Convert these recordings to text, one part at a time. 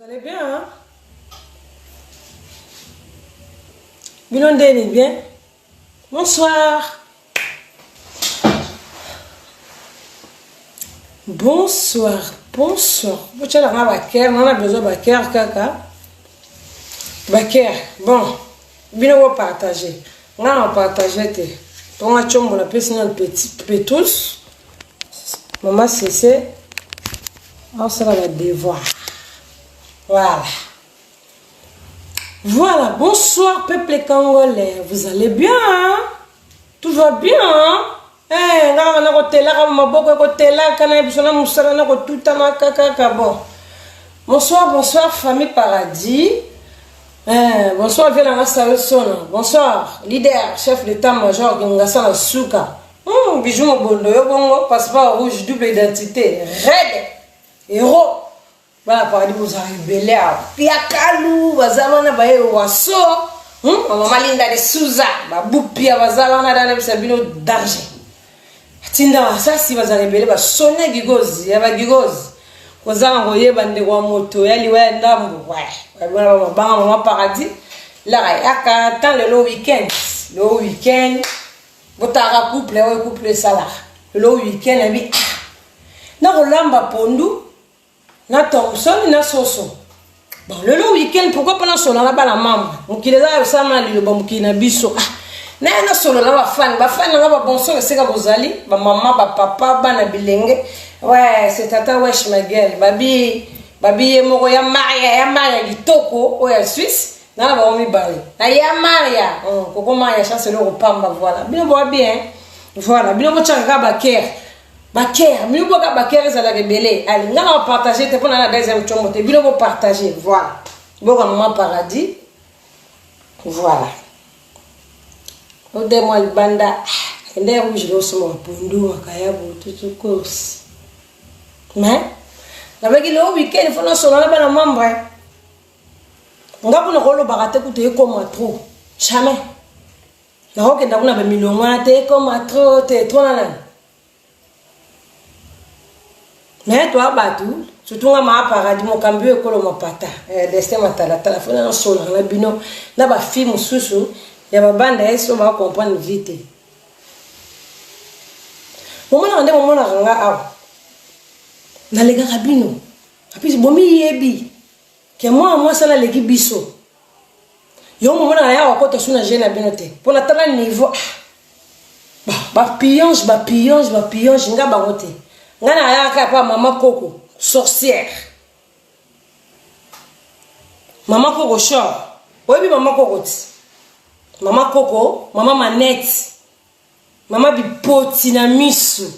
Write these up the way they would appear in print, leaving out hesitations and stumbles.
Vous allez bien, hein? Bino ndeni bien? Bonsoir. Bonsoir, bonsoir. Botyela nga baker, nga na besoin baker kaka. Baker, bon. Bino bo partager. Nga na partager te. Po nga tshombo na pesi nanu petit Petrus. Maman Cece asala ba devoir. Voilà. Voilà, bonsoir peuple congolais. Vous allez bien hein? Tout va bien hein? Eh, nga kaka nakotelaka maboko ekotelaka na biso na mosala nakotutanaka kaka bon. Bonsoir, bonsoir famille paradis. Eh, bonsoir vieux nanga Sayo Sona. Bonsoir leader, chef d'état-major Kingasana na suka. Bijou Mobondo yo bongo passeport rouge double identité red héros bana paradis bozala ebele awa piakalu baza wana baye waso mama Linda de Souza babupia baza wana dana bisa bino danger atinda basasi bazala ebele basone gigozi ya bagigozi kozanga koyeba ndeko ya moto ya liwa ya ndambo wana mabanga mama paradis laka yaka tan lelo weekend lelo weekend botaka couple oyo couple esalaka lelo weekend nabi ah nakolamba pondu na thomson na soso bon lelo weekend pourquoi pas nasolola na bana membre mokili eza osala na liloba mokili na biso ah naye nasolola na bafani bafani nanga babonsoir esika bozali bamama bapapa bana bilenge ouais c'est tata wesh ma gueule babi babi ye moko ya maria ya maria kitoko oyo ya suisse nga na bango mibale na ya maria koko maria chance eloko pamba voilà bino boa bien voilà bino botyaka kaka bakere bakere bino boka bakere ezalaka ebele ali nga na bapartage te mpona na deuxième combo te bino bopartage voilà boka mama paradis voilà ode mwa libanda nde rouge losoma bapondu makayabu tutu course mais nabaki leo weekend fo nasola na bana membre nga mpona kolobaka te kutu ekoma trop jamais nakokenda kuna bamilongo wana te ekoma trop te trop na nani me toa bato surtout nga maa paradis mokambi oyo ekolo mapata eh, destin matalatala fo nasolaka na bino na bafille mosusu ya babanda ye so bacomprendre vie te bomonaka nde bomonaka nga awa nalekaka bino apesi bomiyebi ke mwana mwasi wana aleki biso yo momonaka ya wakota su na je na bino te mpo na tala niveau bapillonge bapillonge bapillonge nga bango te nga na ayaka kaka pa mama koko sorcière mama koko shor oyebi mama koko ti mama koko mama manete mama bipoti na misu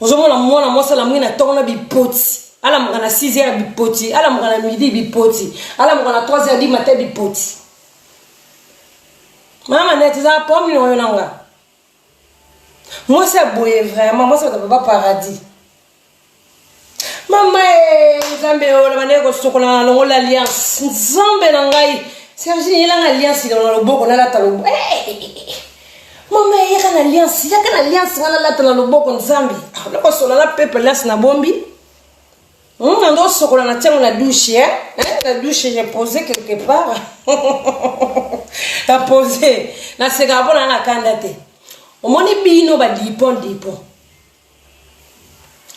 ozomona mwana mwasi alamuki na ntongo na bipoti alamuka na 6 heures bipoti alamuka na midi bipoti alamuka na 3 heures du matin bipoti mama neti eza problème nini oyo na nga mwasi ya boye vraiment mwasi bato papa paradis mama e nzambe oyo na bandeki kosokola na longola alliance nzambe na ngai sergine yelanga alliance na loboko nalata loboko eh, eh, eh, mama yaka na alliance yaka na alliance nga nalata na loboko nzambe ah, nakosola na pepe alliance na bombi nando osokola na tiango na douche eh? Na douche j'ai posé quelque part na posé nasekaka mpo na na kanda te omoni bino badipon dipon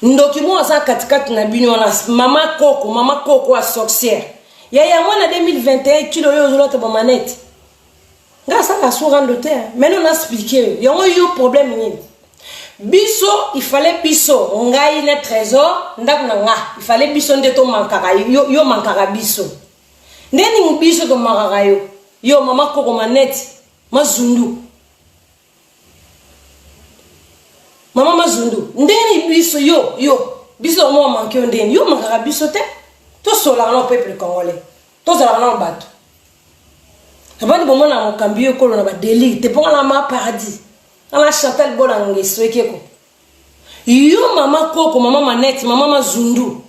ndoki moko aza katikati na bino wana mama koko mama koko ya sorcière ya yango na 2021 kilo oyo ozolata bamanete nga asalaka su rando te maintenant na explike yo yango yo problème nini biso ifale biso ngai na trésor ndako na nga ifale biso nde tomankaka yo, yo mankaka biso nde nini biso tomankaka yo yo mama koko manete mazundu mama mazundu ndenge nini biso yo yo biso yango manke yo ndenge yo mankaka biso te tosolaka na peuple congolais tozalaka na bato abandi bomona mokambi yo ekolo na badelire te mpo nga na ma paradis nga na chantal bola ngeso ekeko yo mama koko mama manete mama mazundu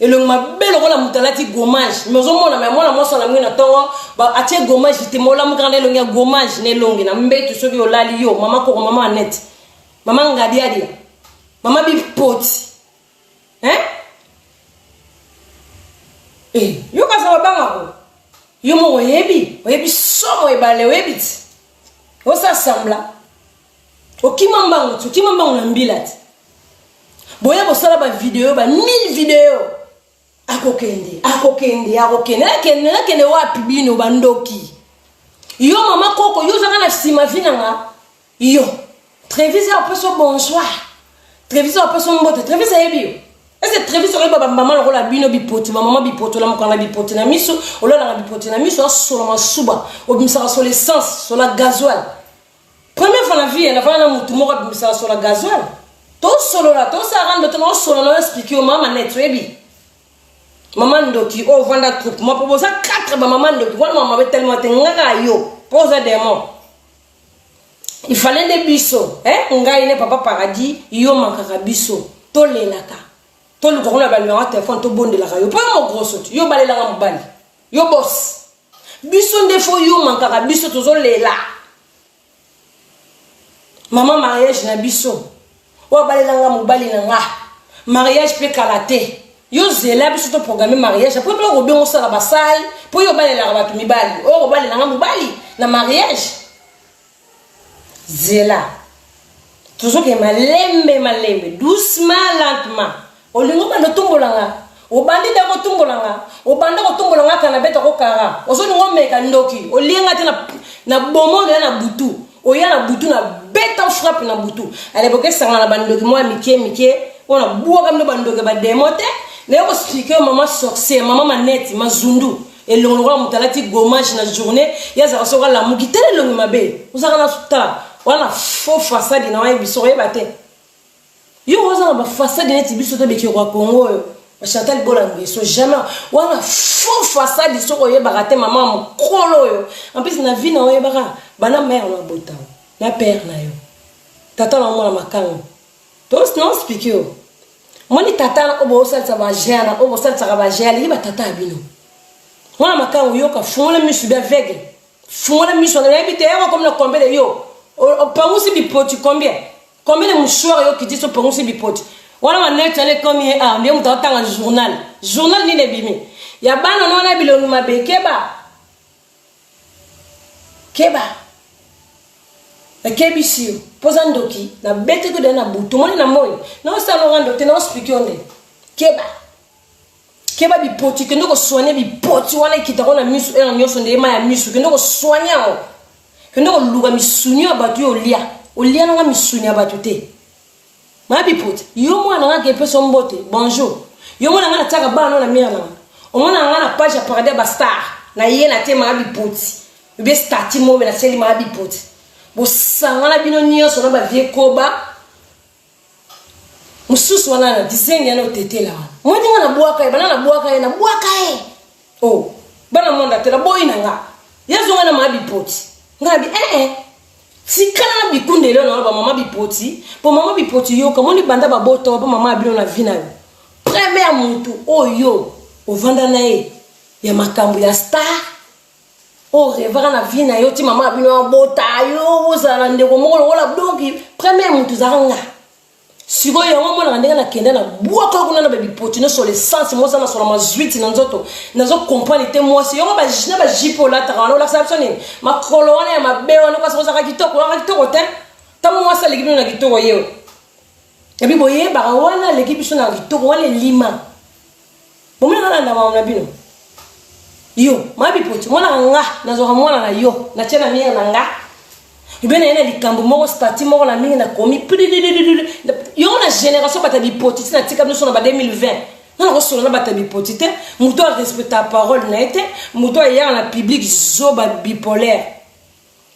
elongi mabe lokola moto alati gommage me ozomona me mwana mwasi alamuki na ntongo atie gommage te molamukaka na elongi ya gommage na elongi na mbetu soki olali yo mama koko mama anete mama ngadiadia mama bipoti hein? Eh, yo kasi babangako yo moko oyebi, oyebi somo ebale, oyebi ti osa sambla okima mbangu ti okima mbangu na mbila ti boye kosala bavideo ba 1000 video. Akokende, akokende, akokende, akende, akende wapi? Bino bandoki. Yo mama koko, yo ozaka na nsima vi na nga. Yo Trevis apesa bonsoir, Trevis apesa mbote, Trevis ayebi yo. Ese Trevis okoyeba bamama lokola bino bipoti, bamama bipoti, olamukanga bipoti na miso, olalanga bipoti na miso, asola masuba, obimisaka sola essence, sola gasoil. Première fois na vie nafanda na motu moko abimisaka sola gasoil. Tosolola, tosala ndoto na osola na explique yo mama net. Oyebi mama ndoki oyo ovanda troupe mpo boza 4 bamama ndoki wana, mama mabe telema te ngaka yo mpo oza démon. Ifale nde biso, eh? Ngai ne papa Paradis, yo makaka biso, tolelaka, toluka kuna banumero ya telefone, tobondelaka yo mpo yo mogroso ti yo balelanga mobali yo bos biso nde fo yo mankaka biso, tozolela mama mariage na biso oyo abalelanga mobali na nga mariage mpe kala te. Yo zela biso toprogramme mariage apres mpe okobenga osala basale mpo yo obalelaka bato mibali oyo okobalelanga mobali na mariage. Zela, tozokende malembe malembe, doucement, lentement. Olingi obanda otumbolanga, obandi nde kotumbolanga, obanda kotumbolanga kana beta kokara, ozolinga omeka ndoki olienga te na bomono ya na butu, oya na butu na beta frappe na butu. Ale bokesanga na bandoki mwa mike mike oyo nabwaka bino, bandoki bademo te. Naye koexpliquer yo mama sorcière, mama maneti mazundu, elongo lokola moto alati gommage na journée. Ye azalaka soki alamuki, tala elongi mabe ozalaka na tala wana, faux façade na wayebi biso oyeba te. Yo oza na bafaçade neti biso te, bekeko ya Kongo oyo Chantal Bola Ngeso, jamais wana faux façade soki oyebaka te. Mama mokolo oyo en plus na vie na oyebaka bana mare na bota na père na yo, tata na omona makango na explique yo. Moni tata oyo bosalisa bagene, oyo bosalisaka bagene, alingi batata ya bino. Mwana makango, yoka, fungola misu bia aveugle, fungola miso. Nayebi te yako komi na combien de yo opangusi bipoti, combien, combien de mouchoir yo okiti so opangusi bipoti wana. Maneti wana ekomi ye ah, nde moto aotanga journal, journal nini ebimi ya bana no wana bilongi mabe. Keba, keba, nakebisi yo mpo oza ndoki. Nabeteki de na butu, omoni na moi naosala oka ndoki te, naoexpliquer yo nde. Keba, keba bipoti, kende kosoigner bipoti wana ekitako na misu ere nyonso nde ema ya misu. Kende kosoigner yango, kende koluka misuni ya bato yo olia, olia nanga misuni ya bato te. Maa bipoti yo mwana nga ke epeso mbote, bonjour. Yo mwana nga natiaka bana na mire nanga, omona nga na page ya Paradis ya bastar na ye na te. Maa bipoti obe stati mobe naseli maa bipoti, bosangana bino nyonso na bavie koba mosusu wana na dizengi yana otetela wana. Moni nga nabwaka ye, bana nabwaka ye, nabwaka ye o oh, bana monda te, naboyi na nga yazonga na maa bipoti. Nga nabi eh, eh. Tikala na bikundelo na bamama bipoti mpo mama bipoti yoka moni banda babota mpo mama ya bino na vi na yo première motu oyo ovanda na ye ya makambo ya star oyo revaka na vie na yo ti mama ya bino abota yo, ozala na ndeko moko lokola. Donc première motu ezalaka nga. Sikoyo yango omonaka ndenge nakenda na bwaka kuna na babipoti nyonso, l'essence mosa na sola mazwiti na nzoto. Nazo comprendre te mwasi yongo na bajipe olataka wana, olakisa biso nini? Makolo wana ya mabe wana, kasi ozalaka kitoko, ozalaka kitoko te. Ntango mwasi aleki bino na kitoko, ye ebi boyebaka wana aleki biso na kitoko wana elima. Bomona nalanda mama na bino yo mabipoti, monaka nga nazwaka mwana na yo natia na mire na nga ebe na ye na likambo moko stati moko na mingi nakomi yongo na génération bato ya bipoti ti natika biso na ba 2020. Nga nakosola na bato ya bipoti te. Moto arespecta parole na ye te, moto ayaka na public zoba bipolaire,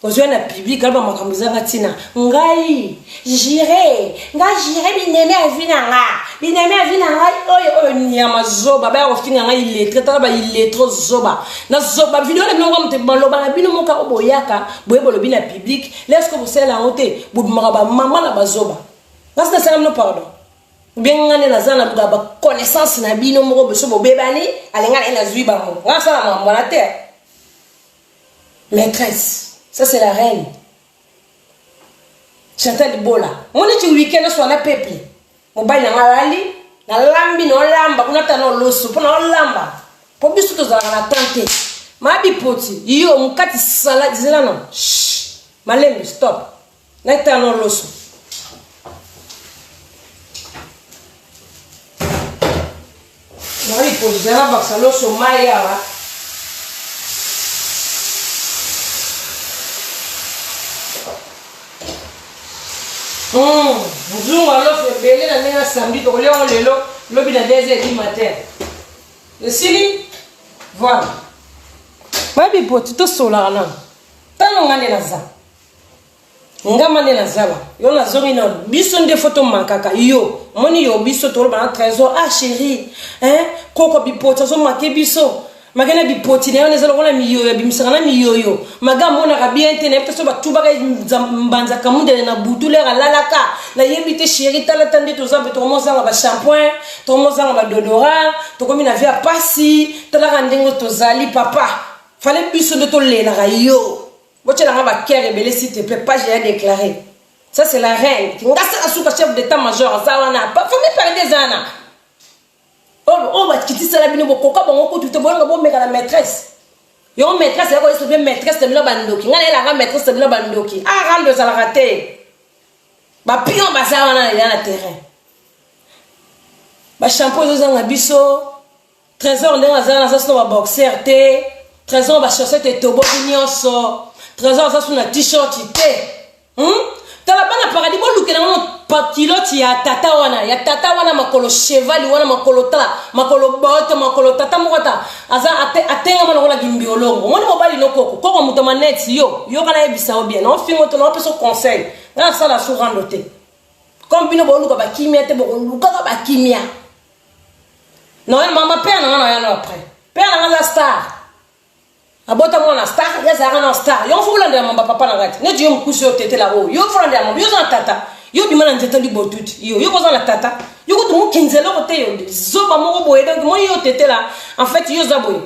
ozwa na public aloba makambo ezanga ntina. Ngai jire, nga jire binene ya vi na nga, binene ya vi na ngai oyo oyo nyama zoba baya kofinga ngai illettré. Tala ba illettré zoba na zoba, video na bino moko moto baloba na bino moko oyo boyaka boye bolobi na public leske bosalela yango te, bobimaka bamama na bazoba. Ngasi nasala bino pardon bien, nga nde naza na luka baconnaissance na bino moko boso bobebani alinga na ye nazwi bango. Nga nasala makambo wana te. Maîtresse, ça c'est la reine Chantal Bola. Moni ti week-end oswa na peuple mobali na nga alali, nalambi, naolamba kuna, ta na oloso mpo naolamba. Po biso tozalaka na temps te. Mabi poti, yo mukati salade zela non. Malembe stop. Naita no loso. Mabi poti zela bakisa loso mai awa. Nzungu ya loso ebele na ndenge ya samedi tokolia yango lelo lobi na 2 heures du matin. Esili? Voilà. Babi poti tosolaka nano. Tano nga nde naza. Ngama nde nazala. Yo nazongi nano. Biso nde fo tomankaka yo. Moni yo biso toloba na trésor. Ah chérie, hein? Koko bipoti azomake biso. Make na bipoti na yo eza lokola miyoyo abimisaka na miyoyo. Maga amonaka bien te nayebi te so batubaka mbanza kamundele na butu lere alalaka. Nayebi te chérie tala ta nde toza boye tokomozanga ba shampoing, tokomozanga ba deodorant, tokomi na vie ya pasi, talaka ndenge tozali papa. Fallait biso nde tolelaka yo. Botiela nga ba cœur ebele s'il te plaît, page ya déclaré. Ça c'est la reine. Ngasa asuka chef d'état major aza wana. Famille paradis eza wana. Oyo oyo bakitisela bino bokoka bango kutu te boyanga bomeka na maîtresse. Yo maîtresse yako yesu pe maîtresse na bino bandoki. Nga nayelaka maîtresse na bino bandoki. Ah rando ezalaka te. Ba pion baza wana na na terrain. Ba shampoo ezozanga biso. Trésor ndenge aza wana aza sino ba boxer te. Trésor ba chaussette etoboki nyonso. Trésor aza sino na t-shirt te. Tala bana paradis bolukela ngo kiloti ya tata wana ya tata wana makolo cheval wana makolo tala makolo bote makolo tata moko ata aza atengama lokola kimbiolongo omoni mobali no koko koko moto maneti yo yoka nayebisa yo bien naofingo to naopesa conseil nga nasala su rando te comme bino boluka bakimia te bokolukaka bakimia na mama père na nga na yano après père na nga aza star abota mwana star ye azalaka na star yo fo olandela mamba papa na ngai te neti yo mokusi yo otetela oyo yo fo olandela mamba yo oza na tata yo obima na nzete libotuti yo yo koza na tata yo kutu mokinzi eloko te yo zoba moko boye donc moi yo otetela en fait yo oza boye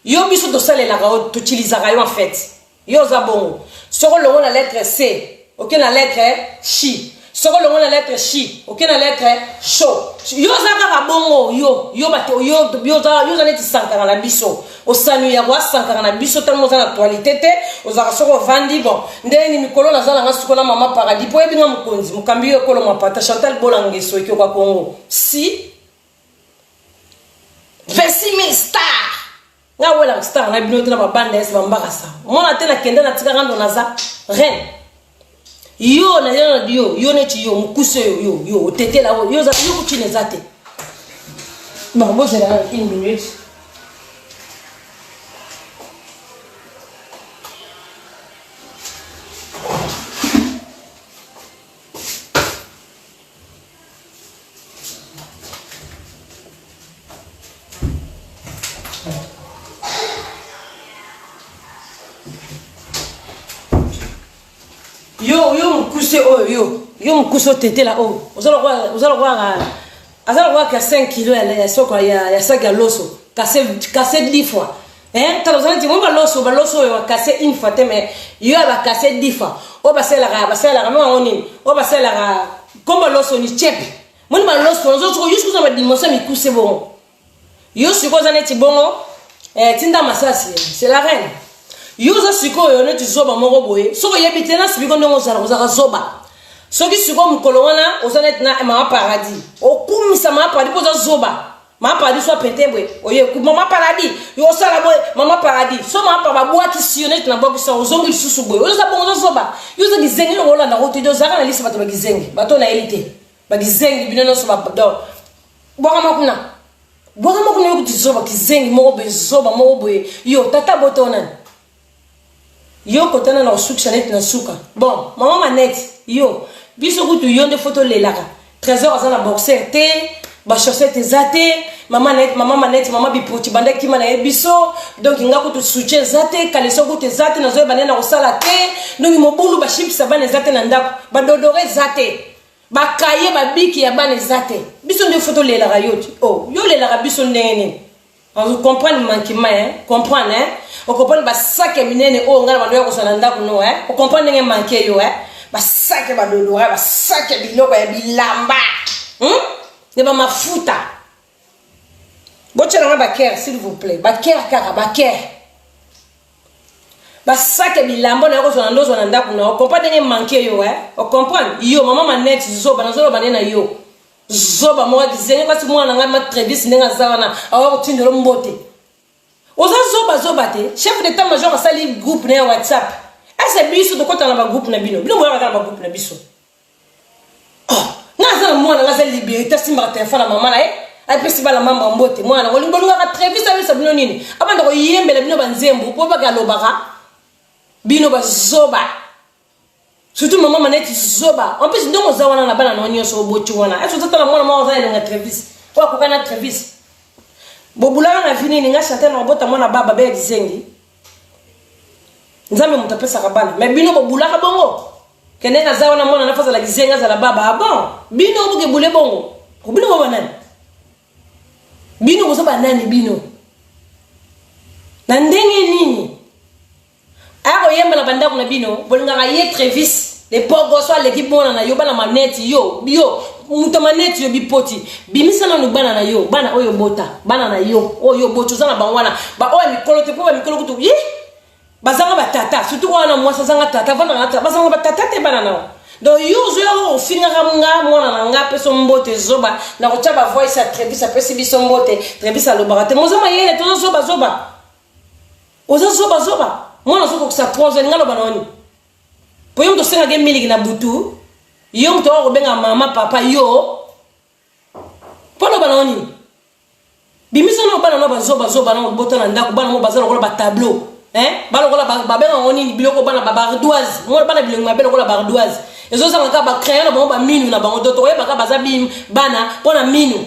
yo biso tosalelaka yo toutilisaka yo en fait yo oza bongo soki olongo na lettre c oke na lettre chi soki olongo na lettre chi oke na lettre sho yo oza kaka bongo yo yo bato yo yo oza neti sankara na biso osanu ya koa sankara na biso ntango oza na actualité te ozalaka soki ovandi bon ndenge ni mikolo naza nanga siko na mama paradis mpo oyebi nga mokonzi mokambi yo ekolo mapata chantal bolangeso ekioka kongo si 26 000 star nga wela star na bino te na babanda ese bambakasa omona te nakenda natika rando naza reine yo na yo yo yo neti yo mokuse yo yo yo otetela oyo yo yo kutina eza te bon bozela na une minute yo yo mokuse oyo yo yo mokuse otetela oyo oza lokola oza lokola aza lokola ka 5 kilo ya soko ya sac ya loso kase kase 10 fois hein tala oza neti ngo baloso baloso oyo bakase une fois te mais yo ya bakase 10 fois oyo basalelaka basalelaka no yango nini oyo basalelaka komba loso ni chepe moni baloso ozo yo sikoyo oza badimension mikuse bongo yo sikoyo oza neti bongo eh, tinda masasi c'est la reine yo oza sikoyo neti zoba moko boye soki oyebi te na sibiko ndenge ozala ozalaka zoba soki sikoyo mokolo wana oza neti na mama paradis okumisa mama paradis mpo oza zoba mama paradis so apete boye oye mama paradis yo osala boye mama paradis so mama pa babwakisi yo neti nabwakisi yo ozongi lisusu boye oza bongo oza zoba yo oza kizengi eloko olanda ngo te ozalaka na lisi bato bakizengi bato nayeli te bakizengi bino nyonso bwakama kuna bwakama kuna yokuti zoba kizengi moko boye zoba moko boye yo tata bota onani yo kotana na kosukisa neti na suka bon mama manete yo biso kutu yo nde fo tolelaka trésor aza na boxer te bachaussette eza te mama net mama manete mama bipoti banda kima na ye biso donc nga kutu soutien eza te kaleso kutu eza te nazoyeba nde na kosala te donc mobulu bashipisa bana eza te na ndako badodore eza te bakaye babiki ya bana eza te biso nde fo tolelaka yo ti oh, yo olelaka biso ndenge nini comprendre manquement hein? Comprendre hein? Ocomprendre basac ya minene oyo ngai na bando ya kozwa na ndako no hein? Ocomprendre ndenge manke yo hein? Basac ya badodora basac ya biloko ya bilamba, Ya bamafuta. Botyela nga baker, s'il vous plaît, baker kaka baker, basake bilamba na yo kozwa na ndozwa na ndako na yo. Comprendre ndenge manke yo, eh? Ocomprendre yo mama Manete zoba, nazoloba nde na yo zoba moko kizenge kasi mwana na ngai ma Trevis ndenge aza wana awa kotindelo mbote. Oza zoba zoba te. Chef d'état major asali groupe na ya WhatsApp, ese biso tokɔta na bagroupe na bino, bino boyaka kaka na bagroupe na biso. Oh, nga aza na mwana nga aza liberté, asimbaka telefone ya mama na ye, apesi bana mamba mbote. Mwana bolingaka Trevis ayebisa bino nini? Abanda koyembela bino banzembo mpo baka alobaka bino bazoba, surtout mama Maneti zoba. En plus ndenge oza wana na bana na yo nyonso oboti wana, ese ozatala mwana moko aza elonga Trevis oyo akoka na Trevis? Bobulaka na vi nini? Nga Chantal na kobota mwana baba be ya kizengi. Nzambe moto apesaka bana, mais bino bobulaka bongo kende nga aza wana mwana nafa azala kizengi, azala baba. Ah bon, bino bokebule bongo, bino bo banani? Bino boza banani? Bino na ndenge nini aya koyemba na bandako na bino? Bolingaka ye Trevis le pogoso aleki mwana na yo. Bana Maneti, yo yo moto Maneti, yo bipoti, bimisa nanu bana na yo, bana oyo bota, bana na yo oyo boti oza na bango wana, baoyo ya mikolo te, mpo bamikolo kutu ye bazanga batata, surtout wana mwasi azanga tata, avandaka na tata, bazanga batata te bana na yo. Donc yo ozoya ofingaka nga mwana na nga apeso mbote zoba na kotya bavoice ya Trevis apesi biso mbote. Trevis alobaka te, moza mayele, toza zoba zoba, oza zoba zoba. Mwana azokokisa 3 ans, nga loba na wani po yo moto osengaka ye miliki na butu, yo moto oka kobenga mama papa yo mpo loba na wani. Bimisa na bana no bazobazoba na bota na ndako, bana mo baza lokola batableau, balokola babenga ngo nini, biloko bana baardoise, mona bana bilongi mabe lokola baardoise, ezozanga kaka bacrayon na bango, baminu na bango. To tokoyebaka baza bana mpo na minu.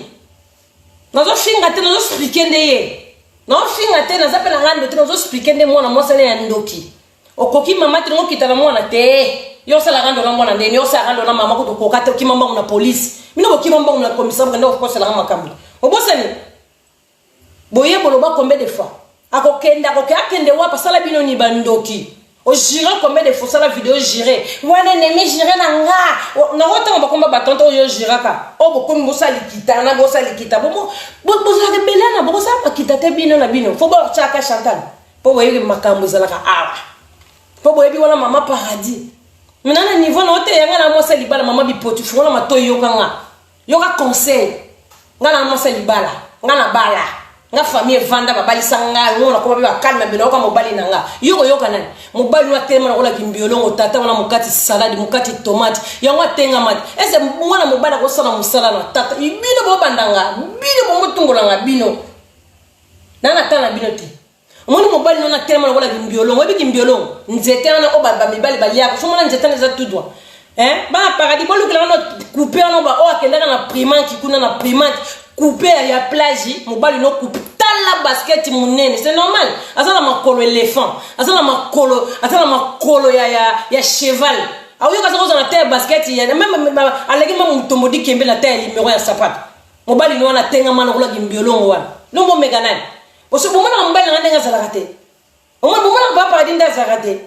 Nazofinga te, nazoexpliquer nde ye. Naofinga te, naza mpe na ngando te, nazoexpliquer nde mwana mwasi ane ya ndoki. Okoki mama te, okita na mwana te, yo osalaka ndo na mwana ndeni, yo osalaka ndo na mama kutu okoka te, okima mbongo na polise. Bino bokima mbongo na commissaire, bokende kokoselaka makambo obosani boye. Boloba combien de fois akokende, akoke akende wapi? Asala bino ni bandoki. Ojure combien de fois, osala video jure wana ennemi, jure na nga nakotanga bakomba batonte oyo ojuraka oyo bokomi bosala likita na bosala likita, bozalaka ebele na bokosala makita te. Bino na bino fo botyaka Chantal mpo boyebi makambo ezalaka awa, mpo boyebi wana mama Paradis mina na niveau na ote yanga na mwasi ya libala. Mama bipoti, fungola matoi, yoka nga, yoka conseil. Nga na mwasi ya libala, nga na bala, nga famille evanda, babalisa nga ngo nakoma mpe bakalme bino. Yoka mobali na nga, yo koyoka nani? Mobali wana atelema nakolaki mbiolongo, tata wana mokati salade, mokati tomate, yango atengama te. Ese mwana mobali akosala mosala na tata? Bino bobandanga, bino bomotumbolanga, bino na na tala bino te. Omoni mobali nona atelema lokola kimbiolongo, oyebi kimbiolongo, nzete wana oyo bamibali baliaka. So mona nzete wana eza tout droit. Bana Paradis, bolukela wana coupe wana oyo akendaka na Primanki kuna, na Primanki, coupe ya plage. Mobali no coupe, tala basket monene, c'est normal, aza na makolo éléphant, aza na makolo, aza na makolo ya cheval. Aoyoka aza kozala na taille ya basket ya même aleki ma motombo dikembe na taille ya limero ya sapato. Mobali no wana atengama lokola kimbiolongo wana, no bomeka nani? Boso bomonaka mobali nanga ndenge azalaka te, bomonaka papa Paradis nde azalaka te.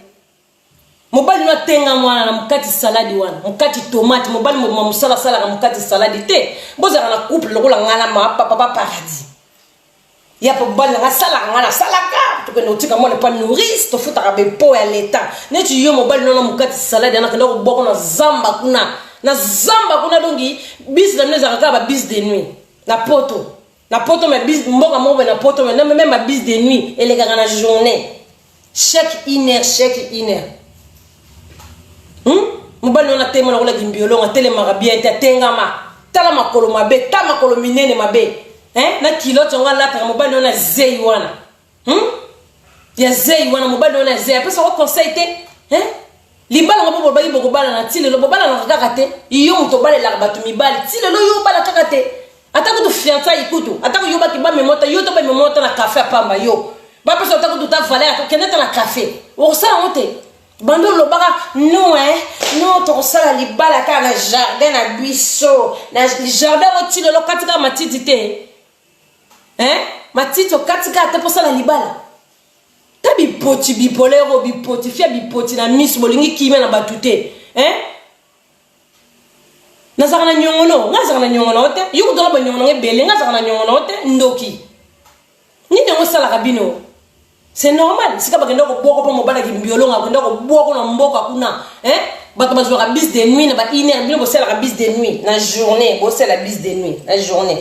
Mobali no atengama wana na mokati saladi wana, mokati tomate. Mobali mobima mosala asalaka mokati saladi te. Bozalaka na couple lokola ngai na papa Paradis ya po mobali nanga asalaka, ngai nasalaka, tokende kotika mwana epa nourrice, tofutaka bepo ya leta. Neti yo mobali nona mokati saladi wana, kenda kobwako na zamba kuna, na zamba kuna. Dongi bus na bino ezalaka kaka babus de nuit na poto, na poto me bis mboka moko boye na poto, me même babus de nuit elekaka na journée chaque une heure, chaque une heure. Mobali wana atema lokola kimbiolongo, atelemaka bien te, atengama, tala makolo mabe, ta makolo minene mabe, hein? Na kilote yango alataka. Mobali wana zei wana, Ya zei wana, mobali wana ya zei apesaka conseil te, hein? Libala ngo mpo bolobaki bokobalana, ti lelo bobalanaka kaka te. Yo moto obalelaka bato mibali, ti lelo yo obala kaka te, ata kutu fiançailles kutu, ata koyobaki bamemota yo to bamemota na kafe ya pamba, yo bapesa ata kutu ta valeur, kende ata na kafe, okosala yango te. Bando olobaka no, eh, no tokosala libala kaka na jardin na biso, na jardin yango ti lelo okati kaka matiti te, hein? Matiti okati kaka te mposala libala ta bipoti bipolero, bipoti fia, bipoti na miso, bolingi kimia na bato te, hein? Nazalaka na nyongono, nga azalaka na nyongono te. Yo kotala banyongono ngo ebele, nga azalaka na nyongono te. Ndoki. Nini yango esalaka bino? C'est normal. Sika bakenda kobwaka mpo mobali kimbiolongo akenda kobwaka na mboka kuna. Hein? Bato bazwaka bus de nuit na ba une heure, bino bosalaka bus de nuit na journée, bosala bus de nuit na journée.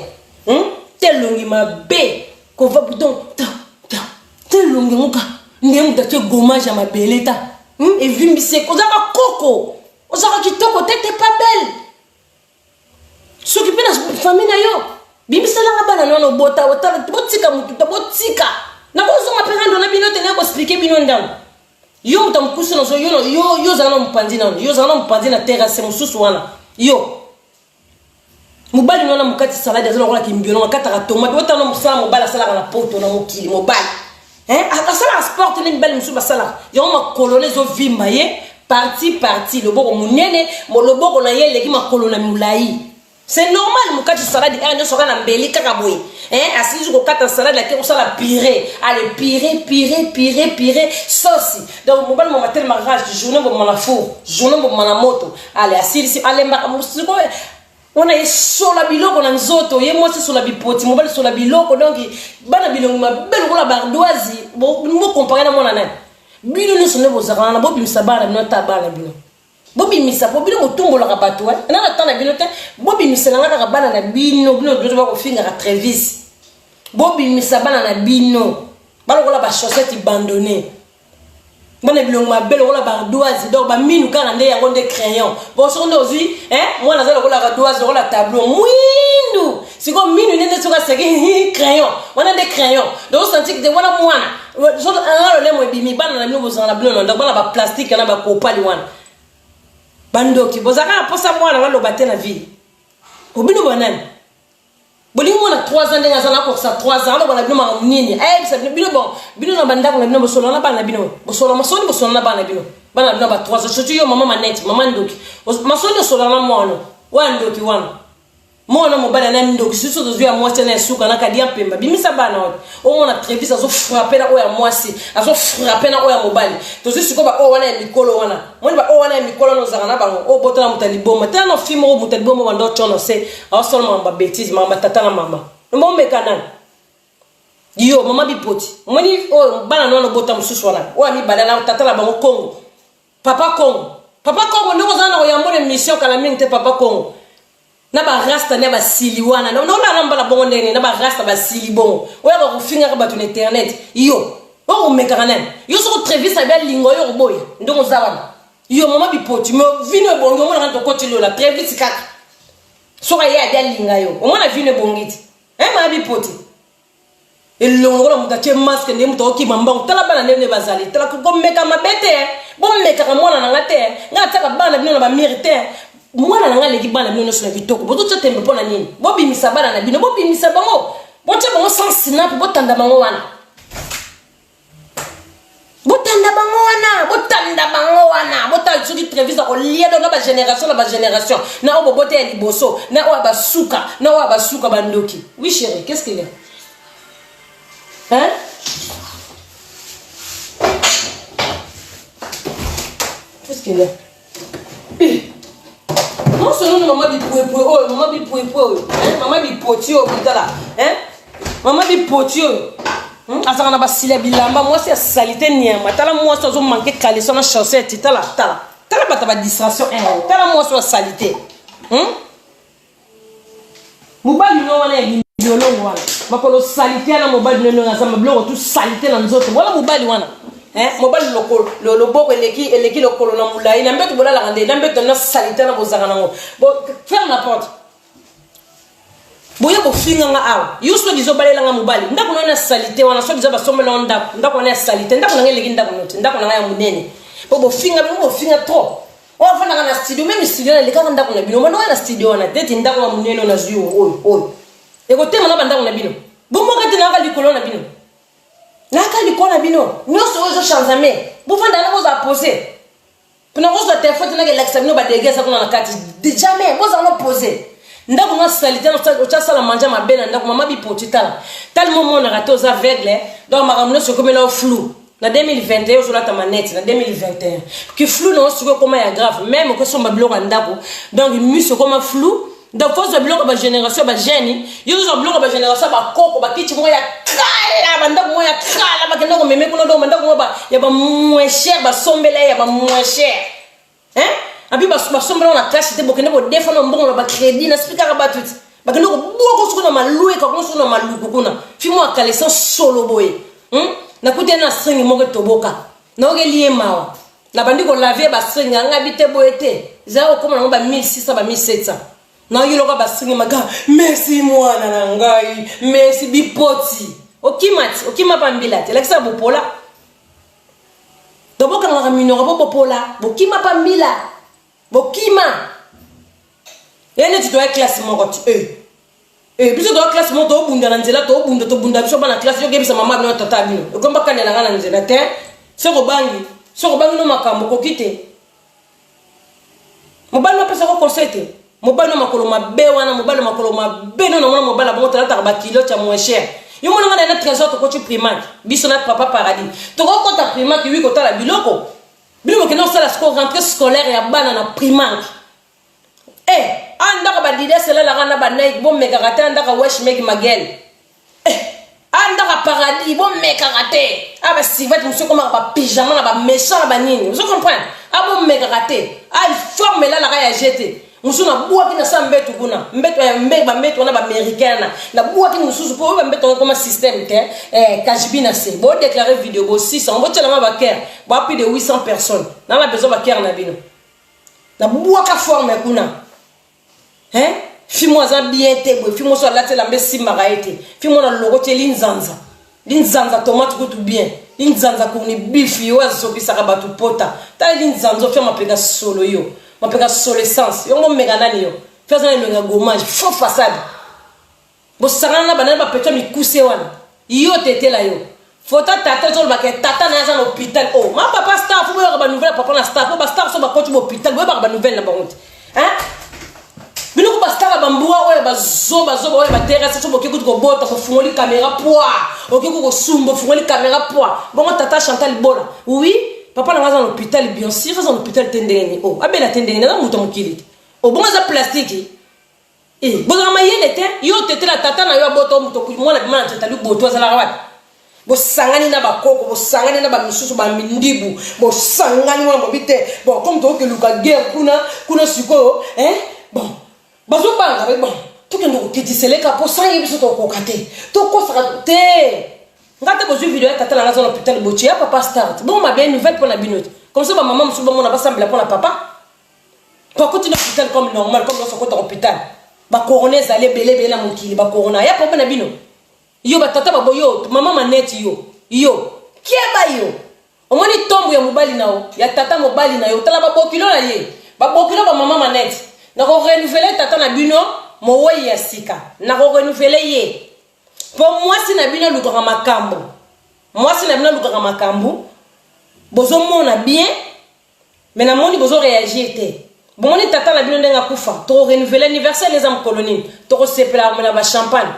Te elongi mabe. Kova bouton ta ta. Te elongi yango ka nde moto atie gommage ya mabele ta. Evimbisi ozalaka koko. Ozalaka kitoko te, t'es pas belle. Soki mpe na famille na yo bimisalanga bana na wana obota otala botika motu te botika nakozonga mpe rando na bino te naye koexplike bino ndambo yo moto ya mokuse nazo yo yo yo ozala na mopanzi nano yo ozala na mopanzi na terrasse mosusu wana yo mobali nwana mokati salade aza lokola kimbiolongo akataka tomate otala na mosala mobali asalaka na poto na mokili mobali asalaka sport te nde mibali mosusu basalaka yango makolo na ezovimba ye parti parti loboko monene loboko na ye eleki makolo na molai. C'est normal mokati salade aire nyonso kaka na mbeli kaka boye asilisi kokata salade ake kosala pire ale pire pire pire pire sosi. Donc mobali moma telema rage journée boboma na four journée boboma na moto ale asilisi alembaka sikoyo wana esola biloko na nzoto ye mwasi esola bipoti mobali esola biloko. Donc bana bilongi mabe lokola bardoise bokompare na mwana nani bino nyonso nde bozalaka wana bobimisa bana bino ata bana bino bobimisa po bino botumbolaka bato na na temps na bino te bobimisela nga kaka bana na bino bino bino bakofingaka Travis bobimisa bana na bino balokola bachaussette abandonné bana bilongo mabe lokola bardoise. Donc baminu kaka nde yango nde crayon bon soki nde ozwi mwana aza lokola ardoise lokola tableau mwindu sikoyo minu nde nde soki aseki crayon wana nde crayon. Donc osanti te wana mwana anga lolemo ebimi bana na bino bozala na bino na ndako bana baplastique na bakopali wana bandoki bozalaka na mposa mwana baloba te na vie obino banani bolingi mwana 3 ans ndenge aza nakokisa 3 ans aloba na bino makambo nini ayebisa bino bino bon bino na bandako na bino bosolola na bana na bino bosolola masoni bosolola na bana na bino bana na bino ba 3 ans surtout yo mama manete mama ndoki masoni osolola na mwana wana ndoki wana mwana mobali ana ndoki susu tozwi ya mwasi na esuka na kadi ya mpemba bimisa bana wana omona Travis azofrappe na oyo ya mwasi azofrappe na oyo ya mobali tozwi sikoyo baoyo wana ya mikolo wana moni baoyo wana ya mikolo wana ozalaka na bango oyo botala moto ya liboma tala na fi moko moto ya liboma banda otyono se aosala makambo ya bétise makambo ya tata na mama momeka nani yo mama bipoti omoni oyo bana na wana obota mosusu wana oyo ya mibale na tata na bango Kongo papa Kongo papa Kongo ndenge ozala na koyambo na émission kala mingi te papa Kongo na barasta nde basili wana naolala mbala bongo ndenge na barasta basili bongo oyo bakofingaka bato na internet yo oyo komekaka nani yo soko Travis abi alinga oyo koboya ndenge oza wana yo mama bipoti me vino ebongi omonaka tokoti lola Travis kaka soki aye abi alinga yo omona vino ebongi ti mama bipoti elongo lokola moto atie masque nde moto akokima mbangu tala bana ndenge bazali tala komeka mabe te bomekaka mwana na nga te nga atiaka bana bino na bamire te mwana na nga aleki bana bino nyonso na kitoko bozotia tembe mpo na nini bobimisa bana na bino bobimisa bango botia bango sans snap botanda bango wana botanda bango wana botanda bango wana botala soki Travis akolia do na bagénération na bagénération na oyo bobote ya liboso na oyo basuka na oyo basuka bandoki. Oui chéri, qu'est-ce qu'il y a, hein? Qu'est-ce qu'il y a? Nyonso nono mama bipwepwe oyo mama bipwepwe oyo mama bipoti oyo botala mama bipoti oyo azalaka na basili ya bilamba mwasi ya salite niama tala mwasi azomanke caleçon na chaussette tala tala tala bato ba distraction tala mwasi oyo asalite. Mobali no wana ya biolongo wana makolo salite wana mobali no aza mabiloko tu salite na nzoto wana mobali wana mobali loboko eleki eleki lokolo na molai na mbeto bolalaka nde na mbeto na salite na bozalaka nango. Ferme la porte boye bofinganga awa yo so dizo obalelanga mobali ndako na wana ya salite wana so dizo basombela ndako ndako wana ya salite ndako nanga eleki ndako noti ndako nanga ya monene po bofinga bino bofinga trop oyo afandaka na studio même studio nalekaka ndako na bino mwana oyo na studio wana teti ndako ya monene oyo nazwi oyo oyo ekotema na bandako na bino bomoka te nayaka likolo na bino nayaka likolo na bino nyonso oyo ezochanzame bofanda na bozala pose mpona kozwa telefone te naka elakisa bino badege eza kuna na kati jamais bozala no pose ndako na salite otya sala manja mabe na ndako mama bipoti tala tala momonaka te oza aveugle donc makambo nyonso ekomela flou na 2021 ozolata manete na 2021 ki flou nango sikoyo ekoma ya grave même okosomba biloko ya ndako donc miso ekoma flou. Donc faut ozwa biloko ya bagénération ya bagene, yo ozwa biloko ya bagénération ya bakoko, bakiti moko ya kala, bandako moko ya kala bakenda komeme kuna. Donc bandako moko ya bamoins cher, basombela ye ya bamoins cher, hein? Abi basombela na classe te, bokende kodefa na mbongo na bacrédit na spikaka bato ti bakende kobwaka soko na malweka kuna, soko na maluku kuna. Fi mo akalesa solo boye, Nakuti na string moko etoboka, naokeli ye mawa, nabandi kolaver bastring anga bi te boye te, ezala kokóma nango ba 1600, ba 1700. Naoyeloka bastring maka. Merci mwana na ngai, merci bipoti. Okima ti okima pa mbila te, elakisa bopola. To bokangaka minoko po bopola, bokima pa mbila, bokima ye neti toya classe moko ti e e biso toya classe moko, tobunda na nzela, tobunda, tobunda biso bana classe. Yokebisa mama bino, tata bino ekomba kanela nga na nzela te. Soki obangi, soki obangi no makambo okoki te. Mobali no apesako conseil te. Mobali no makolo mabe wana, mobali makolo mabe no namona mobali abongo tolataka baculotte ya moins cher. Yo mona nga na Trésor, tokoti Primark biso na papa Paradis, tokokota Primark wi kotala biloko. Bino bokende kosala siko rentrée scolaire ya bana na Primark. E andaka baAdidas elalaka na baNike, bomekaka te. Andaka wesh meki magele, andaka Paradis, bomekaka te. A basurvêt mosusu ekomaka bapyjama na baméchant na banini, ozo comprendre? A bomekaka te. A forme elalaka ya jete mosusu nabwaki na sa mbetu kuna, mbetu bambetu wana baaméricain na nabwaki mosusu mpo oyo bambetu yango ekoma système te. Kajibi na se bodéclare video bo 600, botielanga bacœur ba plus de 800 personnes nanga besoin bacœur na bino. Nabwaka forme kuna, hein? Fi mo aza bien te boye, fi moso alati elamba esimbaka ye te, fi mo na loko tie linzanza, linzanza tomate kutu bien, linzanza kuni bifi oyo azokisaka bato pota. Tala linzanza ofia mapeka solo, yo mapeka solo essence yongo omeka nani yo fi aza na elongi ya gommage, faux façade. Bosangana na banani bapetwa mikuse wana. Yo tetela yo fota tata ozolobaka tata na ye aza na hôpital. O ma papa star, fo boyoka banouvelle ya papa na star, po bastar so bakoti bahôpital, boyebaka banouvelle na bango te, hein? Biloko bastar ya bambwa oyo bazobazoba oyo baterese so boke kutu kobota, kofungoli caméra poi oke ku kosumba, ofungoli caméra poi bongo. Tata Chantal Bola, oui, papa na nga aza na hôpital, bien sûr aza na hôpital te. Ndenge nini o abela te? Ndenge nini aza moto ya mokili te? Obongo aza plastique. Bozala mayele te. Yo tetela tata na yo abota moto, mwana bima na tata liboto azalaka wapi? Bosangani na bakoko, bosangani na bamisusu bamindibu, bosangani wana bobi te. Bon, comme tokokeluka guerre kuna kuna sikoyo, bon, bazobanga be. Bon, tokende kokitiseleka mpo san ye biso tokoka te, tokosaka te. Nga te bozwi video ya tata na nga aza na hôpital, botie ya papa start. Bongo mabe nouvelle mpo na bino te, comme ça bamama mosusu bamona, basambela mpo na papa po akoti na hôpital comme normal, comme nyonso akota hôpital. Bacorona ezali ebele ebele na mokili, bacorona ya problème na bino. Yo batata babo, yo mama maneti, yo yo keba. Yo omoni tombo ya mobali na yo, ya tata mobali na yo, tala babokilo na ye, babokilo bamama maneti. Nakorenouveler tata na bino mowei ya sika, nakorenouveler ye mpo mwasi na bino alukaka makambo, mwasi na bino alukaka makambo. Bozomona bien, me namoni bozoréagir te. Bomoni tata na bino ndenge akufa, tokorenouveler anniversaire eza mokolo nini, tokosepela komela bachampagne.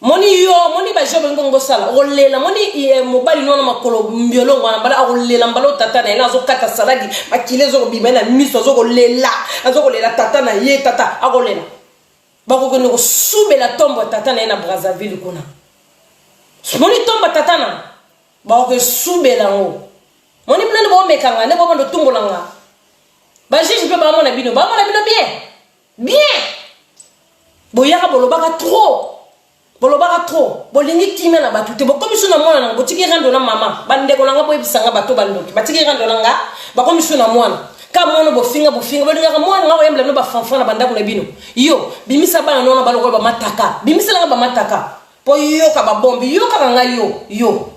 Moni yo, moni bajo bolingi bongo bosala, okolela. Moni mobali no wana makolo mbiolongo wana, mbala akolela, mbala oyo tata na ye na azokata saladi, makili ezokobima ye na miso, azokolela, azokolela tata na ye. Tata akolela, bakokende kosubela tombo ya tata na ye na Brazzaville kuna. Moni tombo ya tata na bakokesubela yango. Moni bino nde bomekanga nde bobanda otumbolanga bajuge mpe bamona bino, bamona bino bien bien. Boyaka bolobaka trop, bolobaka trop, bolingi kimia na bato te. Bokomi so na mwana nanga, botiki rando na mama. Bandeko na nga, boyebisanga bato bandoki batiki rando na nga, bakomi so na mwana ka mwana. Bofinga, bofinga, bolingaka mwana nga koyembela bino bafanfan na bandako na bino. Yo bimisa bana nono balokola bamataka, bimiselanga bamataka mpo yoka babombi, yokaka ngai. Yo yo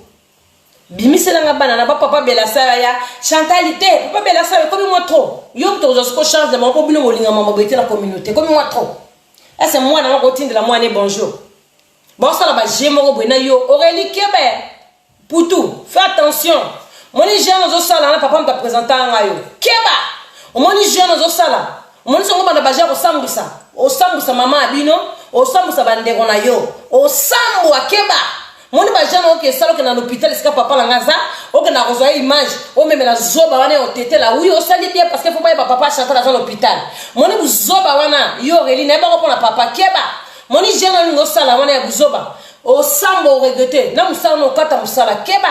bimiselanga bana na bapapa Belasala ya Chantal te. Papa Belasala ekomi mwa trop. Yo moto kozwa siko charge na bango mpo bino bolinga mama boye te na communauté, ekomi mwa trop. Ese mwana ngo kotindela mwana bonjour, bosala baje moko boye na yo. Aurélie Kebe Putu, fais attention. Moni jeune ozosala na papa moto apresenta nga yo, keba. Omoni jeune ozosala, omoni songo banda baje kosambwisa, osambwisa mama ya bino, osambwisa bandeko na yo, osambwa, keba. Moni ba jeune oke sala okenda na l'hôpital esika papa na nga aza, okenda kozwa ye image, omemela zoba wana ya otetela. Oui, osali bien parce que faut bayeba papa Chantal aza na l'hôpital. Moni buzoba wana yo Aurélie na yebako pona papa keba. Moni jeune olingi osala wana ya buzoba. Osamba oregrete na musala na okata musala keba.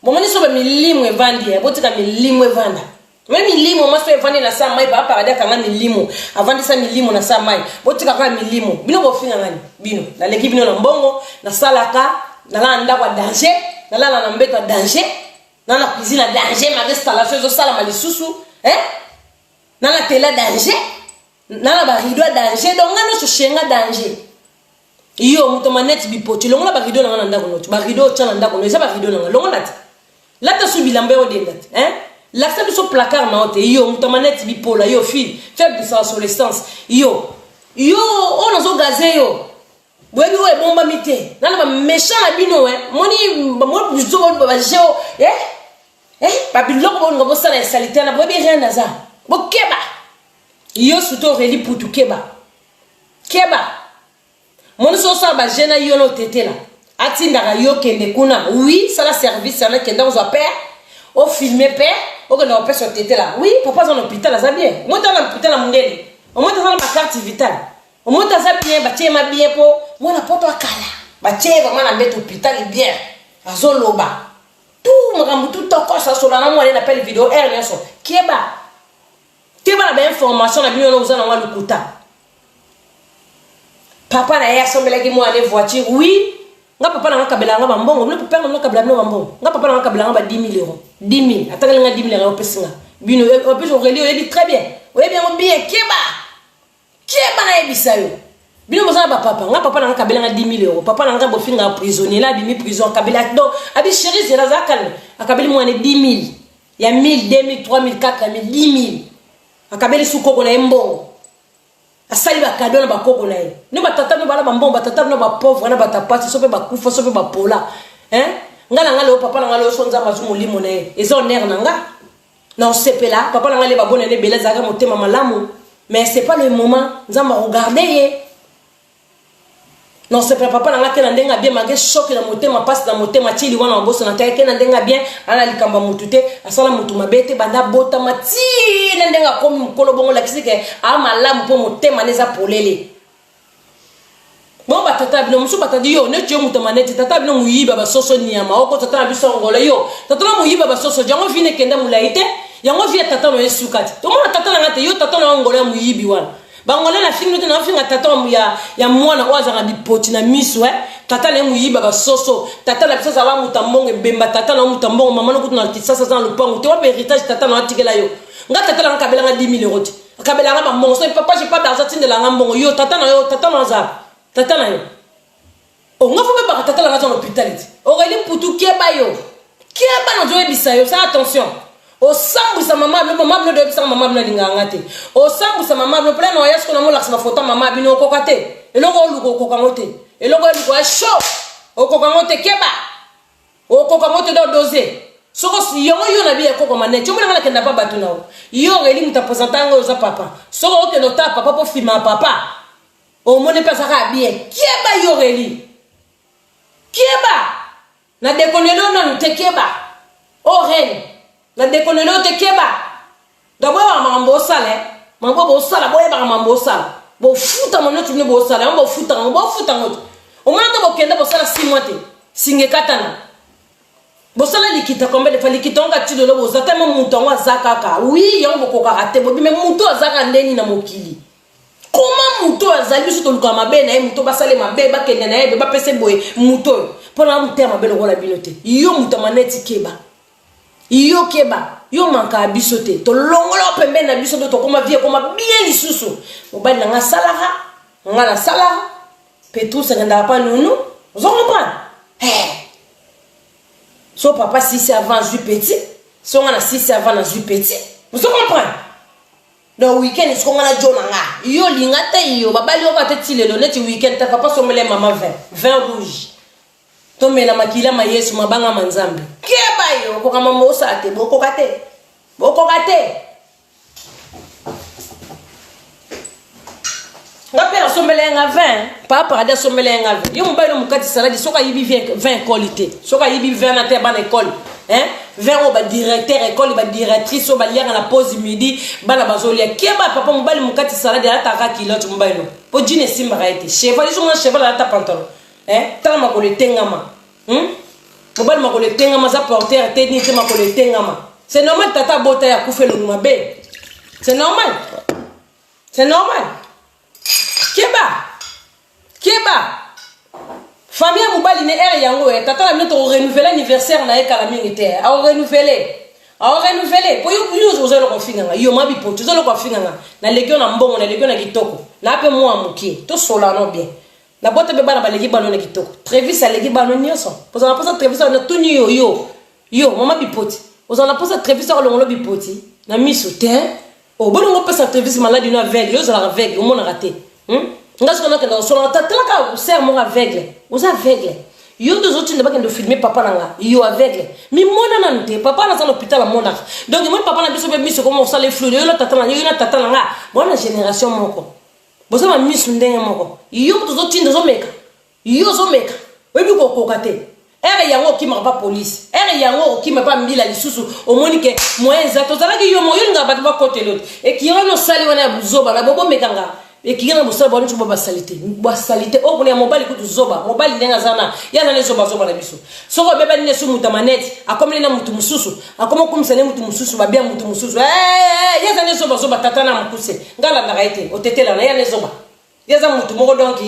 Bomoni so ba milimo evandi eh, botika milimo evanda. Me milimo mwasi oyo evandi na sa mai papa paradis akanga milimo avandisa milimo na sa mai botika kaka milimo bino bofinga ngani bino naleki bino na mbongo nasalaka nalala na ndako ya danger nalala na mbeto ya danger na na cuisine ya danger ma installation ezosalama lisusu eh? na na tele ya danger na na barido ya danger donc nga nyonso shenga danger yo moto maneti bipoti longola barido na nga na ndako noti barido otya na ndako no eza barido na nga longola te lata su bilamba yo odenda te hein lakisa biso placard na yo te yo moto maneti bipola yo fille faible de obsolescence yo yo oyo nazogaze yo boyebi oyo ebombami te nana baméchant na bino eh? moni bizo bageo eh? eh? babiloko bolinga bosala ya salite wana boyebi rien naza bokeba yo surtout Aurélie Putu keba keba moni so osala ba jeune yo na otetela atindaka yo kende kuna oui sala service yana kenda kozwa père ofilme père okenda kopesa otetela oui papa aza na hôpital aza bien omoi aza na hôpital ya mondele omoi aza na bacarte vitale omoi aza bien batie ma bien mpo mwana poto akala batie vraiment na mbeto hôpital bien azoloba tout makambo tout tokosa asola na mwana ye na pele video heure nyonso keba Keba na ba information na bino wana oza nango lokuta. Papa na ye asombelaki mwana ne voiture oui nga papa na nga kabela nga ba mbongo bino papa na nga kabela bino ba mbongo nga papa na nga kabela nga ba 10000 euros 10000 atakali nga 10000 euros opesi nga bino en plus Aurélie oyebi très bien oyebi yango bien keba keba nayebisa yo bino boza na bapapa nga papa na nga kabela nga 10 000 euros papa na nga bofinga prisonnier la abimi prison akabela donc abi chéri zela aza calme akabeli mwana 10 000 ya 1000 2000 3000 4000 10000 akabeli su koko na ye mbongo asali bakado na bakoko na ye no batata no bala bambongo batata no bapauvre na batapasi so mpe bakufa so mpe bapola hein nga na nga leo papa na nga leo so nzambe azwi molimo na ye eza honneur na nga na osepela papa na nga le babona ne ebele azalaka motema malamu mais c'est pas le moment nzambe akogarde ye na osepela papa na nga te na ndenge ya bien malgré choc na motema mpasi na motema ti liwa na obosana te ake na ndenge ya bien ana likambo ya motu te asala motu mabe te banda abotama ti na ndenge akomi mokolo bongo olakisi ke a malamu mpo motema na eza polele bongo batata bino mosusu batata yo neti yo moto maneti tata bino moyiba basoso nyama oko tata na biso angola yo tata na moyiba basoso yango vi nekenda molai te yango vi ya tata na yo esuka te tomona tata na nga te yo tata na yo angola ya moyibi wana bangola na fingi te nafinga tata ya, ya mwana oyo azalaka bipoti na miso eh? tata na ye moyiba basoso tata na biso azala moto ya mbongo ebemba tata na yo moto ya mbongo mama nokutu na kisasa aza na lopango te wapi héritage tata na yo atikela yo nga tata na nga kabela nga 10 000 euro te akabela nga bambongo soki papa j'ai pas d'argent tindela nga mbongo yo tata na yo tata na aza tata na yo onga fo bebaka tata na nga aza na hôpital ti Aurélie Mputu keba yo keba nazoyebisa yo sala attention osambwisa mama bino mama bino doyebisaka mama bino alingaka nga te osambwisa mama bino mpona na oya siko namolakisa bafoto ya mama bino okoka te eloko oluka okoka ngo te eloko oluka ya chaud okoka ngo te keba okoka ngo te do dose soko yango yo na biya koko maneti omona nga nakenda pa bato na yo yo Aurélie moto apresenta yango oza papa soko okende otala papa mpo filma papa omoni mpe azaka bien keba yo Aurélie keba na dekoneli oyo nanu te keba o reine na dekoneli oyo te keba donc boyebaka makambo bosala eh. makambo bosala boyebaka makambo bosala bofuta manoti bino bosala yango bofuta yango bofuta yango te omona te bokende bosala 6 mois te singa ekatana bosala likita combien de fois likita yango kati lelo boza tellement moto yango aza kaka wi yango bokokaka te bobime moto aza kaka ndeni na mokili koma moto oyo azali biso tolukaka mabe na ye moto basale mabe bakende na ye bapesa boye moto oyo mpo na motema mabe lokola bino te yo moto ya maneti keba yo keba yo mankaka biso te tolongola yo pembeni na biso to tokoma vie ekoma bien lisusu mobali na nga asalaka nga nasalaka petrus akendaka pa nunu ozo comprendre hey. So papa sisi avant azwi petit so nga na sisi avant nazwi petit ozo comprendre donc weekend siko nga na jo na nga yo olinga te yo babali yo kaka te ti lelo neti weekend ta papa sombele mama vin vin rouge tomela makila ma yesu mabanga ma nzambe keba yo okoka mama osala te bokoka te bokoka te. Nga mpe asombela ye nga 20 pa paradis, asombela ye nga 20. Yo mobali no mokati saladi, soki ayibi 20 ekole te, soki ayibi 20 na te ya bana ekole, hein, 20 oyo badirecteur ekole, badirectrice oyo baliaka na pause midi, bana bazolia. Keba papa mobali mokati saladi, alataka kilote mobali no mpo jine esimbaka ye te. Cheval ezomona cheval alata pantalon, hein, tala makolo etengama, Mobali makolo etengama, aza porteur te nini te, makolo etengama, c'est normal. Tata abota ye akufa elongi mabe, c'est normal, c'est normal. Keba, keba, famille ya mobali ne ere yango ye tata na bino, tokorenouvele anniversaire na ye kala mingi te. Akorenouveler, akorenouveler po yo oza eloko ofinganga yo ma bipoti, oza eloko afinganga. Naleki yo na mbongo, naleki yo na kitoko, na mpe mwa mokie tosolano bien. Nabota mpe bana baleki bano na kitoko. Trevis aleki bano nyonso. Ozala na mposa Trevis natuni yo, yo yo mama bipoti, ozala na mposa Trevis akolongolo bipoti na miso te? Obolingo opesa Trevis maladi no aveugle. Yo ozalaka aveugle, omonaka te, Nga soki nakenda kosolola, talaka ser moko aveugle, oza aveugle yo nde ozotinda bakende ofilme papa na nga. Yo aveugle, mimona nanu te. Papa naza na hôpital, amonaka. Donc emoni papa na biso mpe miso koma kosala efluide. Yo na tata na yo, na tata na nga bona génération moko, boza bamisu ndenge moko. Yo moto ozotinda, ozomeka, yo ozomeka, oyebi kokoka te. Ere yango okimaka pa polise, ere yango okima pa mbila lisusu. Omoni ke moyen eza, tozalaki yo mo yo olingaka bato bakotela yo te. Ekiri wana osali wana ya buzoba na bobomekanga, ekiri na bosala bwana nso basali te, basali te. Oyo kuna ya mobali kutu zoba, mobali ndenge aza na ye, aza na ezobazoba na biso. Soki obebani nde so moto ya manete akomeli na motu mosusu, akoma okumisa nde motu mosusu, babia motu mosusu. Ye aza nde zobazoba. Tata na mokuse, nga alandaka ye te, otetela na ye ane zoba. Ye aza motu moko, donc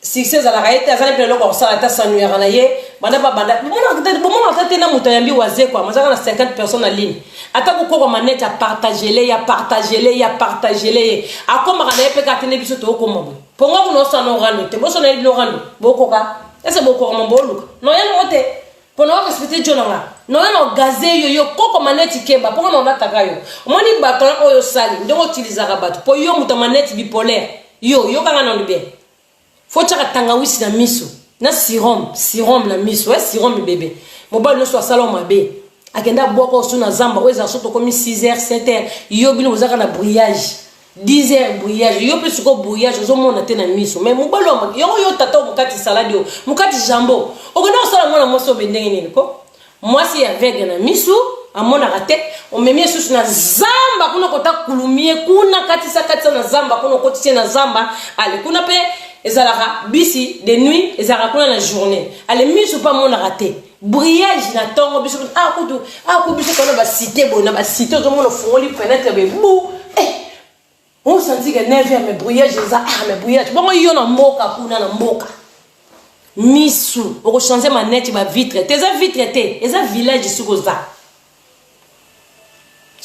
succès ezalaka ye te, aza mpe eloko ya kosala te, asanuyaka na ye. Banda babanda, bomonaka te na moto ayambi Wazekwa, mazaka na 50 personnes na ligne, ata kokokwa manete, apartagele ye, apartagele ye, apartagele ye, akomaka na ye mpe kaka te. Nde biso tookoma boye mponga kuna osala na orando te, bosona ye bino orando bokoka ese bokoka ma booluka noya nango te mpona orespecte jo na nga, noya na ogaze yo. Yo koko maneti, keba mponga na olataka yo. Omoni bato wana oyo osali ndenge otilizaka bato mpo yo moto ya maneti bipolaire, yo yokanga nanu bien. Fo tiaka tangawisi na miso na sérum, sérum na miso, sérum bebe. Mobali nyonso asala mabe, akende abwaka osu na zamba oyo ezala. So tokomi 6 heures, 7 heures, yo bino bozaka na brouillage, 10 heures brouillage, yo mpe sikoyo brouillage, ozomona te na miso. Mais mobali yango, yo tata oyo mokati saladi, oyo mokati jambon, okende kosala mwana mwasi oyo ndenge nini ko? Mwasi ya aveugle na miso, amonaka te, omemi lisusu na zamba kuna, kota kulumie kuna, katisa katisa na zamba kuna, okotisi ye na zamba. Ale kuna mpe ezalaka bisi de nuit, ezalaka kuna na journée. Ale miso mpe amonaka te, brouillage na ntongo. Biso ah kutu, ah ku biso kana basite boye, na basite ozomona ofungoli fenêtre bebu, eh, osanti ke 9 heures, mais brouillage eza, ah, mais brouillage bongo. Yo na mboka kuna, na mboka misu okochange manete, bavitre te, eza vitre te, eza village. Soki oza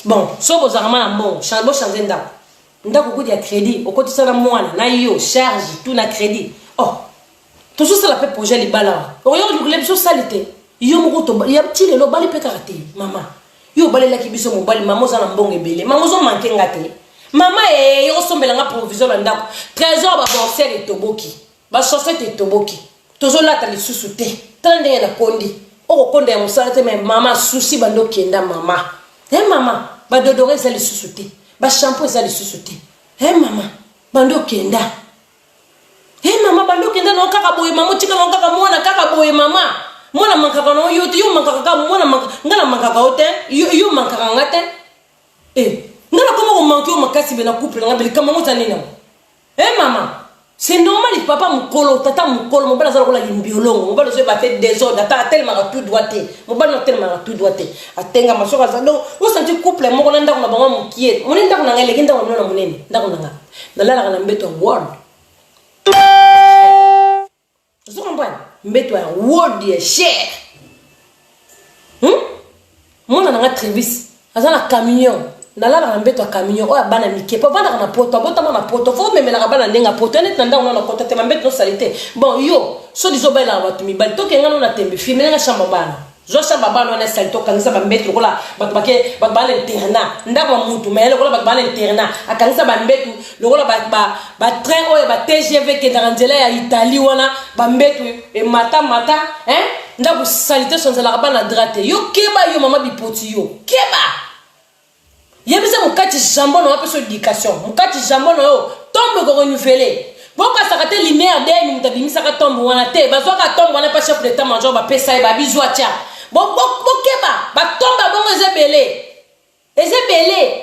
bon, soki bozalaka ma na mbongo, bochange ndako, ndako okuti ya crédit, okotisa na mwana na yo charge tout na crédit. Oh, tozosala mpe projet libala wana, okoyoka likolo biso osali te. Yo moko ya ti lelo obali mpe kaka te. Mama, yo obalelaki biso mobali. Mama, oza na mbongo ebele. Mama, ozomanke nga te. Mama e, yo osombelanga provision na ndako, trésor, baborsere etoboki, bachaussette etoboki, tozolata lisusu te. Tala ndenge nakondi, okokonda ya mosala te. Me mama, susi bando okenda mama. E mama, badodoro eza lisusu te, bashampo eza lisusu te. E mama, bando okenda. E mama, bando okenda nao kaka boye. Mama, otika nao kaka mwana kaka boye. Mama, mwana mankaka nao yo te, yo mankaka kaka mwana. Nga na mankaka yo te, yo mankaka nga te. E nga nakoma komanke yo makasi be na couple na nga be. Likambo yango eza nini yango? E mama, c'est normal. Papa mokolo, tata mokolo, mobali aza lokola limbiolongo. Mobali ozoyeba te, désordre, ata atelemaka tout droit te. Mobali no atelemaka tout droit te, atengama soki aza. Donc osanti couple moko na ndako na bango mokie. Moni ndako na ngai eleki ndako na bino na monene. Ndako na ngai, nalalaka na mbeto ya world, ozo comprendre, mbeto ya world ya cher, Mwana na nga Trevis aza na camion, nalalaka na mbeto ya camion oyo ya bana mike, mpo avandaka na poto, abotama na poto. Fo omemelaka bana ndenge ya poto neti na ndako nano nakota te, bambeto nosali te. Bon, yo so dizo obalelaka bato mibali, tokenga no na tembe, filmele nga chambre bana, zwa chambre bana wana esali, tokangisa bambeto lokola bato bake, bato baa na internat. Ndako ya mutu me lokola bato baa na internat, akangisa bambeto lokola batrain oyo ba TGV ekendaka nzela ya Italie wana, bambeto ematamata, hein? Ndako sali te, sonzelaka bana drap te. Yo keba, yo mama bipoti, yo keba, yebisa mokati jambon na yo, apesa éducation mokati jambon na yo. Tombe ko renouveler. Bokasaka te lumière deni moto abimisaka tombe wana te. Bazwaka tombe wana pa chef d'état major bapesa ye babizwa tia. Bokeba, batombe ya bongo eza ebele. Eza ebele.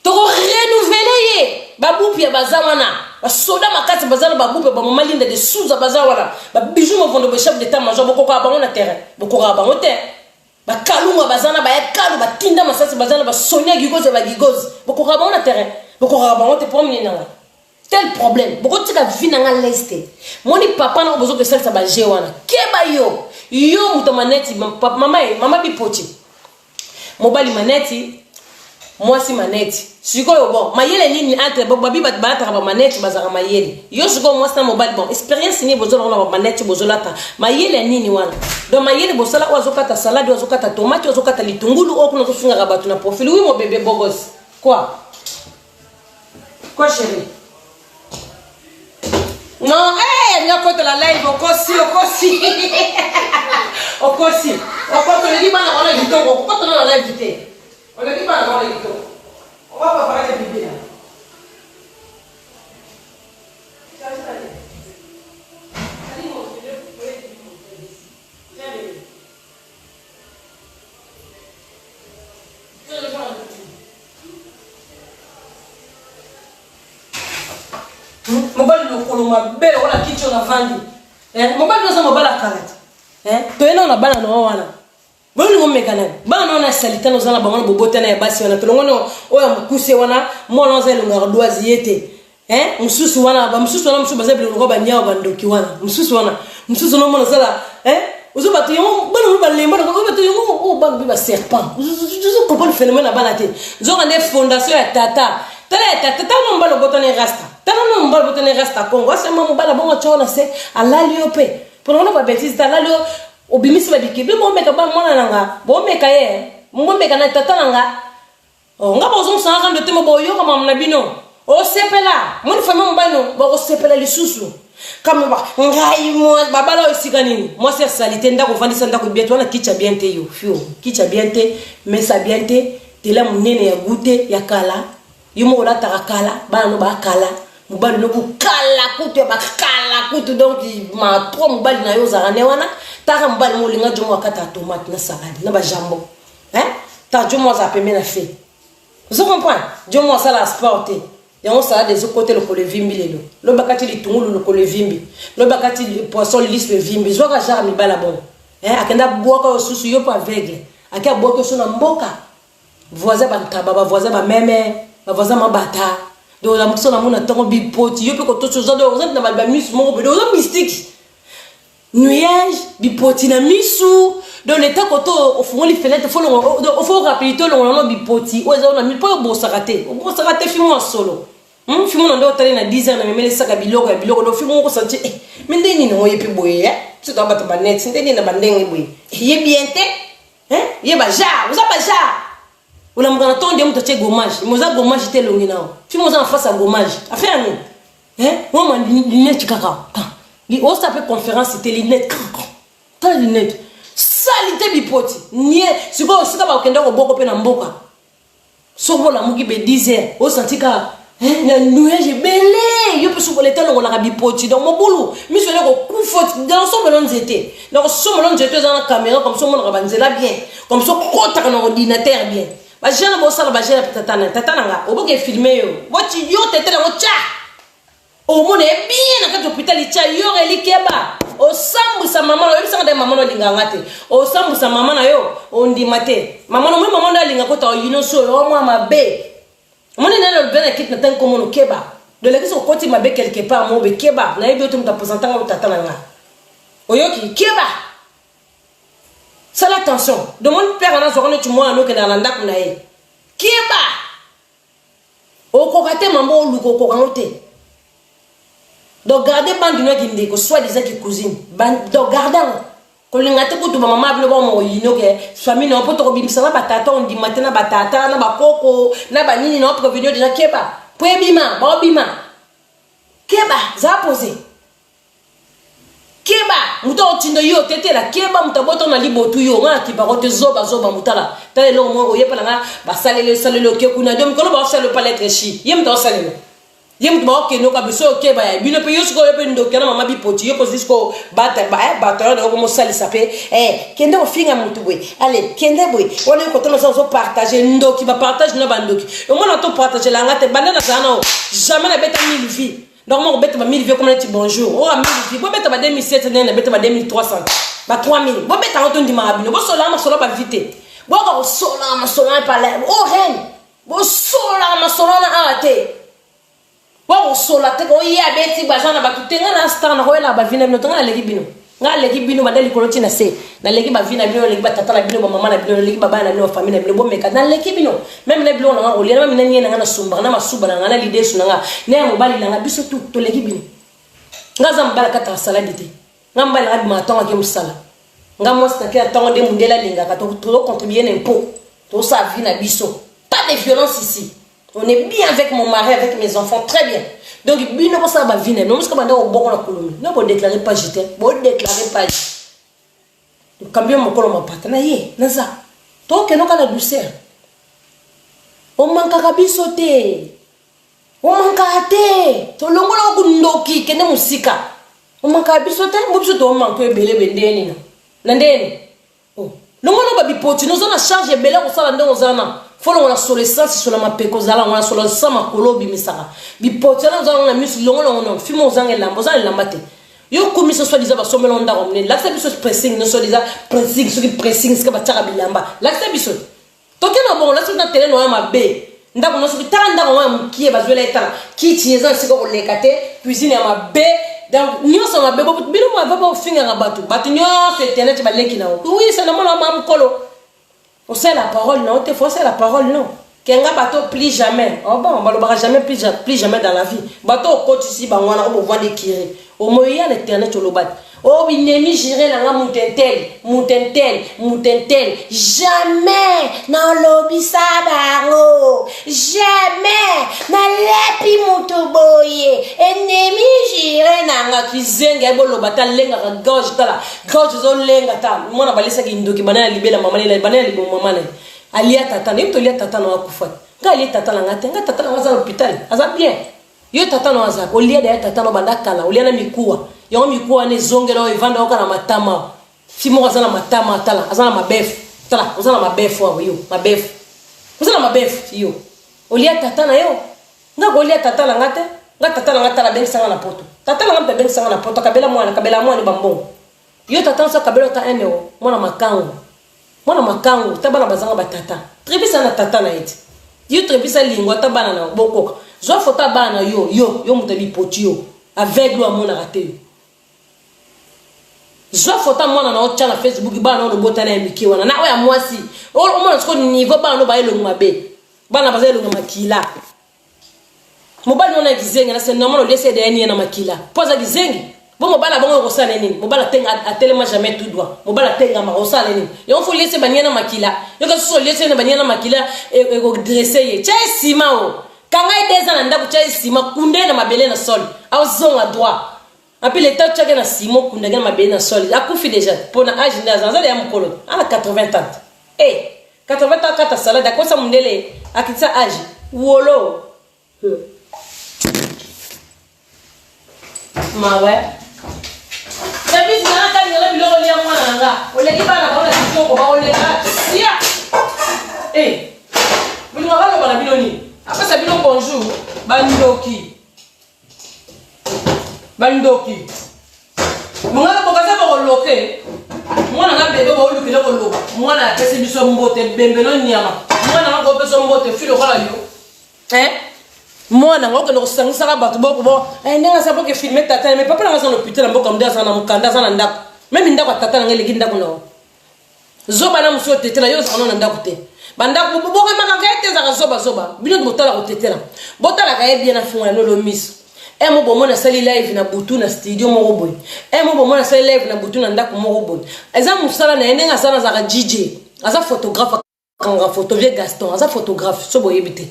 Toko renouveler ye. Babupia baza wana. Basoda makasi baza na babupia ba mama Linda de Souza baza wana. Ba bijou movondo ba chef d'état major bokokaka bango na terrain. Bokokaka bango te. Ba kalunga baza na ba ya kalu batinda masasi baza na ba sonia gigozi ya ba gigozi. Bokokaka bango na terrain. Bokokaka bango te problème nini nanga. Tel problème. Bokotika vie nanga l'aise te. Moni papa na bozo kosalisa ba jeu wana. Keba yo. Yo moto maneti mama mama bipoti. Mobali maneti mwasi maneti sikoyo bon mayele nini entre babi bato balataka bamaneti bazalaka mayele yo sikoyo mwasi na mobali bon experience nini bozolaka na bamaneti bozolata mayele ya nini wana donc mayele bosala oyo azokata salade oyo azokata tomate oyo azokata litungulu oyo kuna azofingaka bato na profil wi mobebe bogos quoi quoi chérie non eh nga kotela live okosi okosi okosi okosi oleki bana wana kitoko okokotela na live te oleki bana wana kitoko obapaparaka bibila. Mobali lokolo mabe lokola kiti oyo navandi, eh, mobali oza mobali akala te, eh, toye nao na bana nao wana bolingo omeka nani bana nao na salite na oza na bango na bobotana ya basi wana tolongo oyo ya mokuse wana mwana oza elongo ya ardoise ye te. Eh, mosusu wana ba mosusu wana mosusu baza biloko lokola banyao bandoki wana mosusu wana mosusu wana omona osala eh, ozo bato yango bana ngo balemba ozo bato yango oyo oh, bana mpe baserpent ozo comprendre phénomène ya bana te. Nzoka nde fondation ya tata tala ya tata tala no mobali obotani rasta tala no mobali obotani rasta congo asema mobali abongo atyo na se alali yo mpe mpona wana babetise te alali yo obimisi babikebe bomeka ba mwana na nga bomeka ye bomeka na tata na nga. Oh, nga bozongisanga kando te mo boyoka mamu na bino osepela moni fami mobali no bakosepela lisusu kama ba ngai babala oyo esika nini mwasi ya salite ndako ovandisa ndako bien te wana kicha bien te yo fio kicha bien te mesa bien te tela monene ya gute ya kala yo moko olataka kala bana no bakala mobali no kukala kutu ya bakala kutu donc ma trop mobali na yo ozalaka ne wana taka mobali mo olinga jomo akata tomate na salade na bajambon. Hein? Ta Jomo aza pembe na fe. Ozo comprendre? Jomo asala sport te. Yango salade ezo kote lokolo evimbi lelo. Loba kati litungulu lokolo evimbi. Loba kati poisson liso evimbi. Zwaka genre mibala bon. Hein? Akenda bwaka yo susu yo po aveugle. Ake abwaki yo so na mboka. Voisin ba ntaba, ba voisin ba meme, ba voisin mabata. Donc la muso na mona tongo bipoti yo pe kotoso oza donc oza na ba misu moko boye. Oza mystique. Nuage bipoti na misu donc leta koto ofungoli fenêtre fo longo donc fo rapidité olongola no bipoti oyo eza na misu mpo obosaka te obosaka te fimo ya solo. Fimo na nde otali na 10 heures na memeli esaka biloko ya biloko donc fimo moko santi eh, me nde nini oye mpe boye eh? Biso toa bato banet nde nini na bandenge boye eh, ye bien te eh? Ye bajar oza bajar olamuka na ntongo nde moto atie gommage me oza gommage te elongi nao fimo oza na face ya gommage affaire ya nini eh? Wama lunette kaka osa mpe conférence te lunette kaka tala lunette sali te bipoti nie sikoyo esika bakokenda koboko mpe na mboka soki bolamuki be 10 heures osanti kaka na nuage ebele yo mpe soki leta olongolaka bipoti donc mobulu miso ele kokufa dansombelo nzete na kosombelo nzete eza na caméra comme ça omonaka banzela bien comme ça okotaka na ordinateur bien bajeune bosala bajeune ya tata na tata na nga oboke filme yo boti yo tete nango tya omona ye bien na kati hôpital tya yo relikeba osambwisa mama na oyebisaka nde mama na olingaka nga te osambwisa mama na yo ondima te mama na omoni mama nde alinga kota oyino so oyo mwa mabe omoni nani olobi na kiti na ntangi komono keba dolakisi okoti mabe quelque part mobe keba nayebi yo te moto apresentanga yo tata na nga oyoki keba sala attention domoni père wana azwaka neti mwana nokendaka na ndako na ye keba okoka te mambo oluka okoka ngo te donc garde bande no kindeko soit disant ki cousine donc garde yango kolinga te kutu bamama bino bamoko yino ke famille na mpo tokobimisa na batata ondima te na batata na bakoko na banini na prévenir déjà keba po ebima baobima keba za pose keba moto akotinda yo otetela keba moto abota na libotu yo nga nakipako te zoba zoba motala tala eloko moko oyepa na nga basaleli osaleli oke kuna do mikolo baosalelo pa lettre chi ye moto aosalelo. Ye moto bakokende oka biso okeba ya bino mpe yo sikoyo mpe ndoki wana mama bipoti yo mpozi sikoyo bata eh, bato wana nayo komosalisa mpe eh, kende kofinga motu boye ale kende boye wana yo kotona oza ozopartage ndoki bapartage na bandoki omona to partage langa te banda nazala nao jamais nabeta 1000 vie donc moko beta ba 1000 vie koma neti bonjour oyo 1000 vie bobeta ba 2007 ndenge nabeta ba 2300 ba 3000 bobeta yango tondimaka bino bosolaka masolo ba vie te boyoka kosolaka masolo na pale o oh, reine bosolaka masolo wana awa te bokosola te oye abeti baza na bato te ngai na star nakoyelaka bavi na bino te ngai naleki bino ngai aleki bino banda likolo ti na se naleki bavi na bino naleki batata na bino bamama na bino naleki babana na bino bafamille na bino bomeka naleki bino meme na biloko na ngai kolia na meme na nie na ngai nasumbaka na masuba na ngai na lidesu na ngai na ya mobali na ngai biso tu toleki bino ngai aza mobali akataka saladi te ngai mobali na ngai bimaka ntongo ake mosala nga mwasi na kela ntongo nde mundele alingaka tocontribue na impôt tosala vie na biso. Pas de violence ici, on est bien avec mon mari, avec mes enfants, très bien. Donc bino bosala bavie na bino mosika banda koboko na kolomi no bodéclare page te, bodéclare page okambi yo mokolo mapata na ye naza tokenoka na douceur. Omankaka biso te, omankaka te, tolongola okundoki kende mosika. Omankaka biso te mbo biso tomanke ebele be ndeni na na ndeni. Oh. Longola ba bipoti noza na charge ebele kosala ndenge oza na fo longola solo essence solo mapeko ozala yango na solo sa makolo obimisaka bipoti wana oza yango na misu longola yango na fimo ozanga elamba oza na elamba te. Yo kumisa soit disant basombela yo ndako monene, lakisa biso pressing no soit disant pressing soki pressing sika batiaka bilamba, lakisa biso toke na bongo, lakisa biso na tele noya mabe ndako no soki tala ndako yango ya mokie bazwela ye tala kiti eza esika koleka te cuisine ya mabe donc nyonso mabe bino mava bofingaka bato bato nyonso internet baleki na yo oui c'est normal ma mokolo osala parole na yo te fo osala parole non kenga bato plus jamais. Oh bon, balobaka jamais plus, plus jamais dans la vie. Bato okotisi bango wana oyo bovandi kiri omoyi ya na internet oloba te oyo binemi jire na nga moto intel moto intel moto intel jamais nalobisa bango jamais nalepi moto boye ennemi jire na nga kizenge aye boloba ta alengaka gorge tala gorge ezolenga ta mwana balesaki ndoki bana ya libela mama nene bana ya libomo mama nene alia tata na ye moto alia tata na akufa nga alie tata na nga te nga tata na nga aza na hôpital aza bien. Yo tata na aza olia da tata na banda kala olia na mikuwa yango mikuwa wana ezongela oyo evanda oka na matama fi moko aza na matama tala aza na mabefu tala oza na mabefu awa yo mabefu oza na mabefu yo olia tata na yo nga kolia tata na nga te nga tata na nga tala abengisa nga na poto tata na nga mpe abengisa nga na poto akabela mwana akabela mwana bambongo yo tata nso akabela ata 1 euro mwana makango mwana makangu ta bana bazanga batata trebisa na tata na ye te yo trebisa lingwa ta bana na bokoka zwa foto ya bana na yo yo yo moto ya bipoti yo aveugle amonaka te yo zwa foto ya mwana na otya na facebook bana oyo obotana ya mike wana na oyo ya mwasi omona sikoyo niveau bana no ba elongi mabe bana baza elongi makila mobali wana kizengi na c'est normal oliesi edeyani ye na makila mpo aza kizengi bo mobali abongo okosala nini mobali atenga atelema jamais tout droit mobali atengama okosala nini yango fo oliesi banie na makila yoka susu oliesi na banie na makila ekodresse ye tya ye nsima o kanga ye deza na ndako tya ye nsima kunde na mabele na sol azonga droit api leta otyaki na nsima okundaki na mabele na sol akufi deja mpo na age nde aza aza ya mokolo ana 80 ans e 80 ans akata salade akosa mundele akitisa age wolo. Mawe service na nga na biloko lia mwana na nga oleki bana baona kitoko baoleka sia e bolinga baloba na bino nini apesa bino bonjour bandoki bandoki mongana bokaza bokoloke mwana nga bebe boolukele koloba mwana apesi biso mbote bembelo nyama mwana nga kopesa mbote fi lokola yo eh? Mwana nga okende kosangisaka bato boko bo eh, ndenge aza boke filme tata me papa nanga aza na hôpital na mboka nde aza na mokanda aza na ndako meme ndako ya tata nanga eleki ndako na yo zoba na mosu otetela yo ozaka no na ndako te bandako bokemaka ye te ezaka zobazoba bino botala kotetela botalaka ye bien afungola nolo miso e mo bomona asali live na butu na studio moko boye e mo bomona asali live na butu na ndako moko boye eza mosala na ye ndenge asala azalaka dj aza photographe akangaka photo vie Gaston aza photographe so boyebi te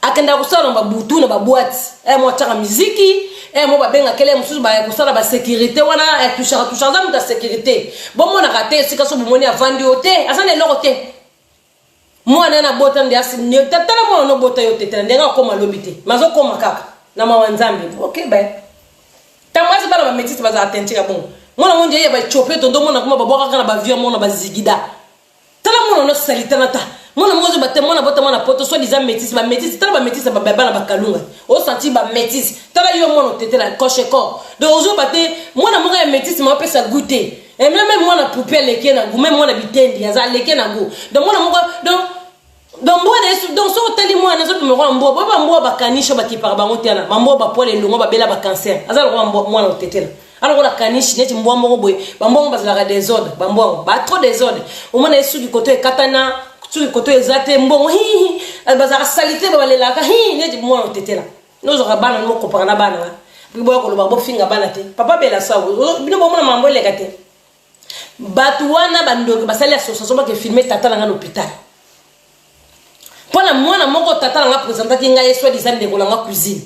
akendaka kosala na babutu na baboite e mo atiaka miziki e mo babengakele mosusu baya kosala basécurité wana atushaka tushaka aza moto ya sécurité bomonaka te esika so bomoni avandi yo te aza na eloko te mwana ye nabota nde tala mwana nobota yo te tala ndenge akoma lobi te me azokoma kaka. Na mawa Nzambe. Ok ben. Tango asi bana ba metisse bazala teinture ya bongo. Mwana ngo nje ya ba Ethiopie tondo mona kuma babwaka kaka na ba vieux mona ba zigida. Tala mwana no salite na ta. Mwana moko zo bate mwana bota mwana poto soit disant métisse ba métisse tala ba métisse ba bana ba kalunga. O senti ba métisse. Tala yo mwana otetela coche corps. Donc ozo bate mwana moko ya métisse ma pesa goûter. Et même même mwana poupée aleki na goût, même mwana bitendi aza aleki na goût. Donc mwana moko donc donc mbwa na yesu donc soki otali mwana azobima lokola mbwa boye bambwa bakanisha bakipaka bango te wana bambwa bapoile elongo babela bacancer aza lokola mbwa mwana otetela alokola kanishi neti mbwa moko boye bambwa yango bazalaka desordre bambwa yango ba trop desordre omona ye suki koto ekatana suki koto eza te mbongo hihi bazalaka salite balelaka hi neti mwana otetela nozwaka bana mokopaka na bana wana boya koloba bofinga bana te papa bela sawo bino bomona mambo eleka te bato wana bandoki basali association bake filme tata na ngai na hôpital mpo na mwana moko tata na ngai presentaki ngai ye soit disant ndeko na ngai cuisine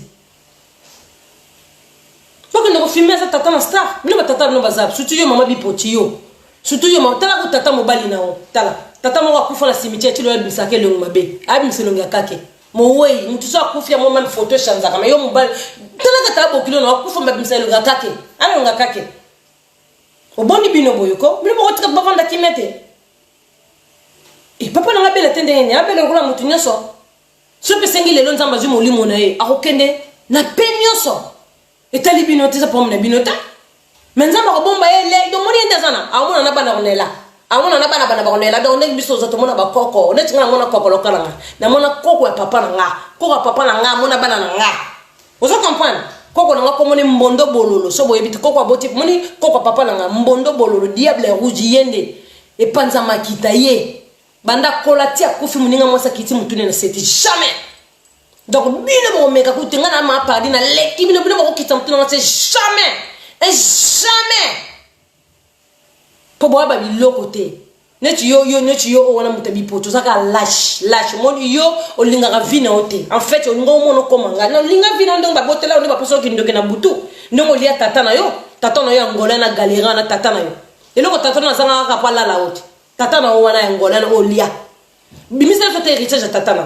bakende kofilme aza tata na star bino batata bino baza surtout yo mama bipoti yo surtout yo mama tala ko tata mobali na yo tala tata moko akufa na cimetière tilo abimisaka elongi mabe abimisa elongi ya kake mowei motu so akufi yango meme photo echanzaka me yo mobali talaka tala bokilo na akufa mabimisa elongi ya kake alongi ya kake oboni bino boye ko bino bokotika bavanda kimia te e papa nanga abela te ndenge nini abela lokola motu nyonso soki esengi lelo nzambe azwi molimo na ye akokende na pe nyonso etali bino te eza problème na bino te me nzambe akobomba ye le donc moni ye nde aza na amona na bana konela amona na bana bana bakonela donc ndenge biso oza tomona bakoko neti nga namona koko loka na nga namona koko ya papa na nga koko ya papa na nga amona bana na nga ozo comprendre koko na nga komoni mbondo bololo so boyebi te koko aboti moni koko ya papa na nga mbondo bololo diable rouge ye nde epanza makita ye banda kola ti akufi moninga mwasi akiti motune na seti jamais donc bino bokomeka kutu nga na ma pardi naleki bino bino bokokita motuna nga se jamais et jamais mpo boya ba biloko te neti yo yo neti yo oyo wana moto ya bipoto oza kaka lache lache omoni yo olingaka vi na yo te en fait olinga omona okoma ngai na olinga vi na yo ndenge babotela yo nde bapesa yo kindoki na butu ndenge olia tata na yo tata na yo ya angola na galera na tata na yo eloko tata na azanga kaka mpo alala yo te tata na yo wana ya angola na olia bimisela biso te héritage ya tata na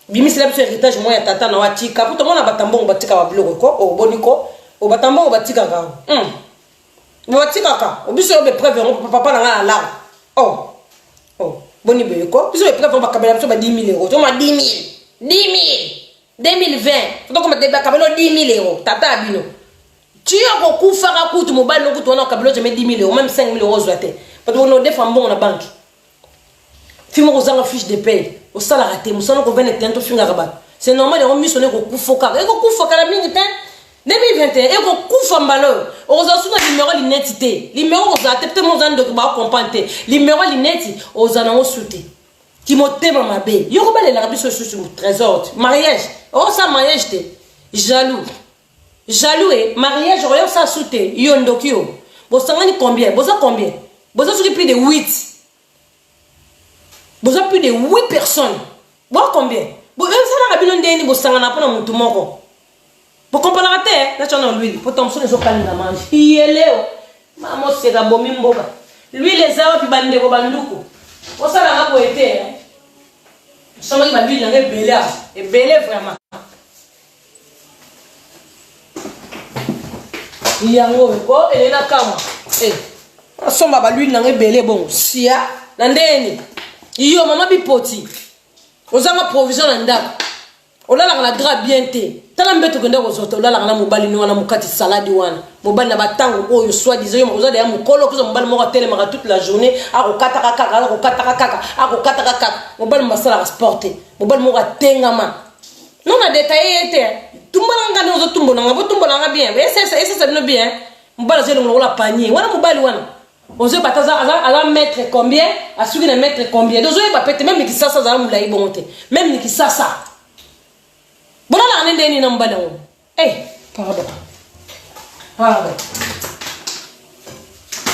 bimisela biso héritage moko ya tata na yo atika mpo tomona batambongo batikaka biloko ko oboni ko obatambongo batikaka hmm. batikaka biso yo bepreuve yango papa na ngai alarme oh oh boni boye ko biso bepreuve yango bakabela biso ba 10 000 euros toma 10 000 10 000 2020 tokoma bakabela 10 000 euros tata ya bino ti okokufaka kutu mobali no kutu wana okabela ojame 10 000 euros meme 5 000 euros ozwa te bato bono odefa mbongo na banke fi moko ozanga fiche de paye osalaka te mosala okovene te tofingaka bato c'est normal yango miso na ekokufa kaka ekokufa kala mingi te 2021 ekokufa mbala oyo okozala su na limero lineti te limero okozala te pte mo oza ndoki baocomprendre te limero lineti ozala nango su te kimotema mabe yo kobalelaka biso lisusu trésor te mariage okosala mariage te jaloux jaloux e mariage okoya kosala su te yo ndoki yo bosangani combien boza combien boza soki plus de 8 boza plus de 8 personnes boa combien esalaka bino ndeni bosangana mpo na motu moko bokompanaka te natya na lwile mpo thomson ezokalinga mange yeleo mama oseka bomi mboka lwile eza wapi bandeko banduku osalanga boye te eh? sombaki balwile nanga ebele awa ebele vraiment yango oyo o oh, elena kamwa eh, asomba balwile nanga ebele bongo sia na ndeni yo mama bipoti ozanga provision na ndako olalaka na drap bien te tala mbeto okende kozwa te olalaka na mobali no wana mokati saladi wana mobali na batango oyo soit disant yo oza deya mokolo okozwa mobali moko atelemaka toute la journée akokataka kaka akokataka kaka akokataka kaka mobali mo basalaka sport te mobali moko atengama non na detaille ye te tumbala nga nde ozotumbola nga botumbola nga bien esesa bino bien mobali azo elongo lokola panier wana mobali wana ozoyeba te aza mètre combien asuki na mètre combien ozoyeba pe te meme kisasa azala molai bongo te meme ni kisasa bolalaka nde ndenge nini na mobali yango eh pardon pardon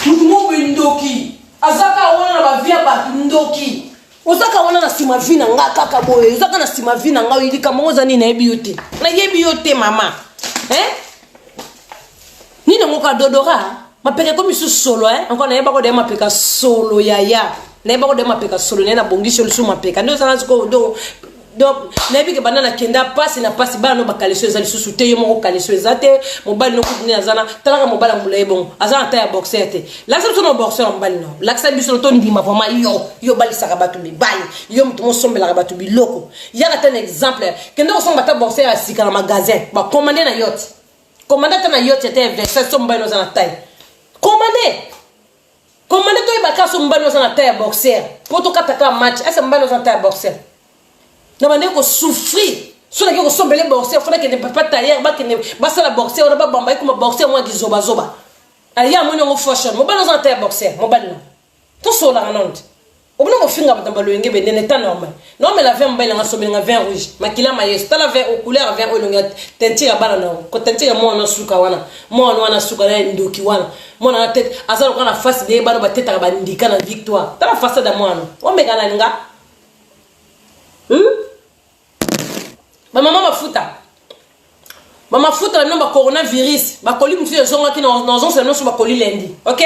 motu moko boye ndoki aza kaka wana na bavie ya bato ndoki ozaka wana na nsima vi na nga kaka boye ozaka na nsima vi na nga likambo yango oza nini nayebi yo te nayebi yo te mama eh? nini yango ka dodora mapeka ekomi lisusu solo eh? encore nayeba kodeya mapeka solo yaya nayeba kodeya mapeka solo naye nabongisi yo lisusu mapeka nde ozala sikoyo do Donc nayebi ke banda nakenda pasi na pasi, bana no bakaleso eza lisusu te, yo moko kaleso eza te. Mobali no kutu nde aza na talaka mobali ya molai bongo, aza na ta ya boxer te. Lakisa biso na boxer ya mobali no, lakisa biso no tondima vraiment. Yo balisaka bato mibali, yo moto mosombelaka bato biloko, yaka ta na exemple. Kende kosomba ata boxer ya sika na magasin, bakomande na yo te, komande ata na yo te, ata ya verset so mobali no aza na taille. Komande, komande, toyeba kaka so mobali oza na taille ya boxer mpo tokata kaka match. Ese mobali oza na taille ya boxer na bandeki kosouffrir so nake kosombele boxer, fo nakende papa tailleur, bakende basala boxer wana, babamba ekoma boxer mwa kizobazoba. Aye amoni yango fashion. Mobali oza na taille ya boxer, mobali no tosolaka nano te. Obona kofinga bato na baloyenge bendene ta normal. Naomela vin, mobali nanga asombeli vin rouge, makila ma Yesu. Tala vin o couleur ya vin oyo elongi ya teinture ya bana na ko teinture ya mwana suka wana, mwana wana suka na ndoki wana, mwana na tete aza lokola na face de bana batetaka bandika na Victoire. Tala façade ya mwana omeka na nga. Bamama mafuta, bamafuta na bino, bacoronavirus, bakoli mosusu ezongaki nazongisa nyonso, bakoli lendi. Ok,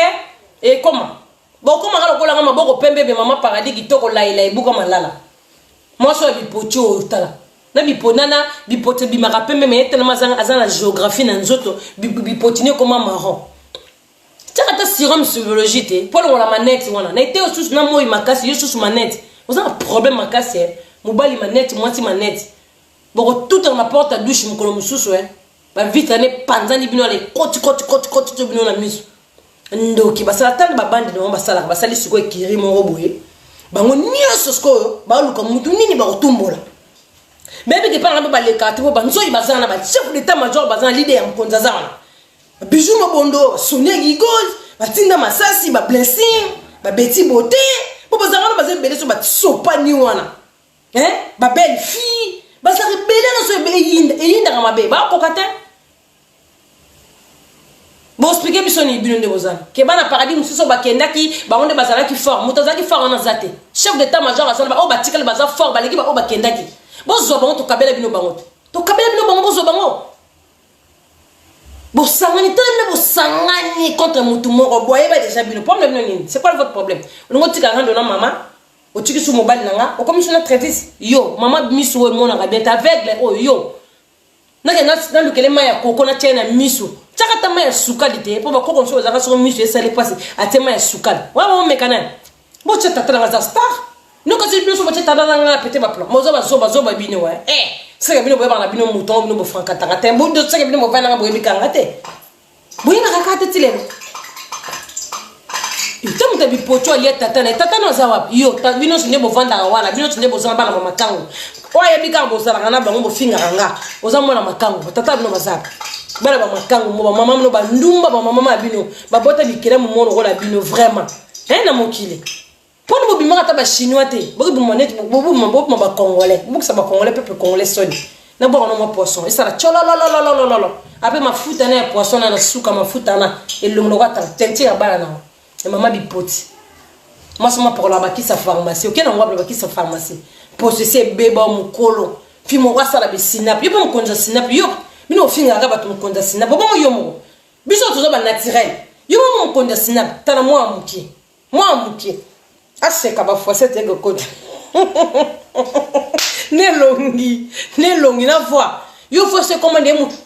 ekoma bokomaka lokola nga maboko pembe be mama paradis kitoko laila ebuka malala. Mwasi oyo bipoti oyo, tala na biponana, bipoti ebimaka pembe me etelema, aza na géographie na nzoto, bipoti ne ekoma marron. Tiaka ata sérum physiologie te mpo longola manete wana na ete yo susu na moi makasi, yo susu manete, oza na problème makasi. E mobali manete, mwasi manete, bokotutana na porte ya douche mokolo mosusu. E bavitre ane epanzani bino ala ekoti koti koti koti to bino na miso. Ndoki basala tala babandi na bango basalaka, basali sikoyo ekiri moko boye, bango nyonso sikoyo baluka mutu nini bakotumbola. Beyebi ke mpa na mpe balekaka te, mpo banzoi baza wana, bachef d'état major baza na leader ya mokonzi aza wana, Bijou Mobondo, Sonia Gigol, batinda masasi, bablessing, babeti bote, mpo bazalaka wana, baza ebele so basopani wana, babelle fille bazalaka ebele nyonso ebele, eyindaka mabe, bakoka te. Boexpliquer biso nini? Bino nde bozala ke bana paradis mosusu oyo bakendaki, bango nde bazalaki fort. Moto azalaki fort wana aza te. Chef d'état major aza na oyo batikali, baza fort, baleki baoyo bakendaki. Bozwa bango, tokabela bino bango te, tokabela bino bango, bozwa bango. Bosangani, tala bino, bosangani contre motu moko. Boyeba déjà bino problème bino nini? C'est quoi votre problème? Olingo otika ngando na mama, otiki su mobali na nga, okomi su na Travis. Yo mama, misu oyo emonaka bien te, aveugle oyo. Yo nake nalukele mai ya koko natia na misu, tiaka ata mai ya sukali te, mpo bakoko mosusu bazalaka soko misu esali mpasi, atie mai ya sukali wana. Bomeka nani? Botia tata nanga aza star nokasi bino so botia tata nanga pete baplan moza bazobazoba bino wa seke bino boyebaka na bino mouton, bino bofrankatanga te, seke bino bovandanga boyebikanga te, boyebaka kaka te ti lelo te. Moto ya bipocho alia tata na ye, tata no aza wapi? Yo bino nyonso nde bovandaka wana, bino nyonso nde bozala bana bamakango oyo ayebi kaka bozalaka na bango, bofingaka nga oza mwana makango. Tata bino bazaka bana bamakango mo, bamama bino bandumba, bamama ya bino babota bikelamu mo lokola bino vraiment na mokili. Mpona bobimaka ata bachinois te, bokibima neti bobima bacongolais, bobukisa bacongolais, peuple congolais soni. Nabwaka no mwa poisson esala cololololololo ape mafuta na ya poisson na suka mafuta na elongo lokola teinture ya bana nango ya mama bipoti. Mwasi mapokola bakisa pharmacie, oke nango wapi? Bakisa pharmacie, poso esi ebeba mokolo fi moko asala besinape. Yo mpe mokonzi ya sinape, yo bino ofingaka bato mokonzi ya sinape, obongo yo moko. Biso toza banaturel, yo moko mokonzi ya sinape. Tala mwa mokie, mwa mokie aseka bafoisete ekokota nelongi, nelongi na voi. Yo fo se koma nde mutu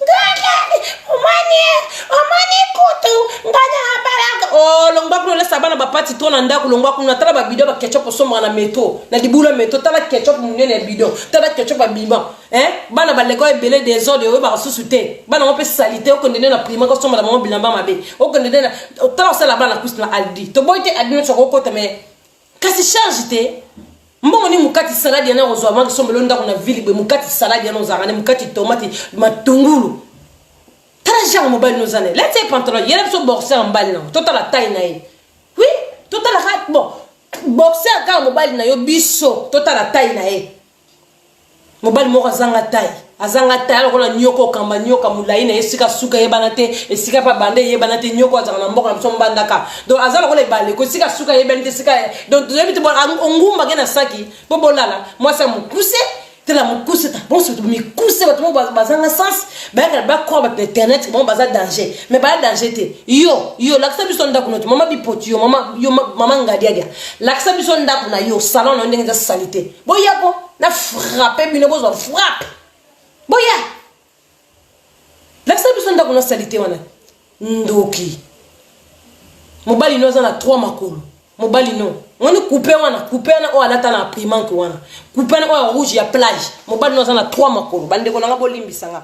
omani, omani kutu nganya abalaka o longwa kuna, olesa bana bapati to na ndako. Longwa kuna, tala babidon ba ketchup osombaka na metro, na libula metro. Tala ketchup monene ya bidon, tala ketchup ya bima. Bana baleka ebele, désordre oyebaka susu te. Bana ngo mpe salité, okende nde na prima kosombela bango bilamba mabe, okende nde tala kosala bana kusi na Aldi. Toboyi te, Aldi nyonso akokota, mais kasi charge te. Mbongo ni mokati salade yana kozwa maki sombelo ndako na ville boye, mokati salade yana ozalaka ne mokati tomate, matungulu. Tala genre mobali noza na ye, lati ye pantalon, yela biso boxer ya mobali nango, totala taille na ye. Oui, totala kaka bon boxer kaka mobali na yo, biso totala taille na ye. Mobali moko azanga taille, azanga taille lokola nyoka okamba nyoka molai na ye, esika suka eyebana te, esika mpe banda eyebana te. Nyoka azalaka na mboka na biso Mbandaka, donc aza lokola ebaleko, esika suka eyebani te, esika donc toyebi te. Ongumbake na saki mpo bolala. Mwasi ya mokuse. Tela mokuse ta bonso bato mikuse, bato moko bazanga sens, bayaka bakroa bato na internet, bango baza danger, mais baya danger te. Yo, yo lakisa biso ndako na yo, mama bipoti, yo mama, yo mama ngadiadia, lakisa biso ndako na yo, salon na yo ndenge eza saleté. Boyako na frappe bino, bozwa frappe. Boya lakisa biso ndako na saleté wana. Ndoki, mobali no aza na 3 makolo. Mobali no ngoni coupe wana, coupe wana oyo alata na primanke wana, coupe wana oyo rouge ya plage. Mobali no aza na 3 makolo. Bandeko nanga, bolimbisanga.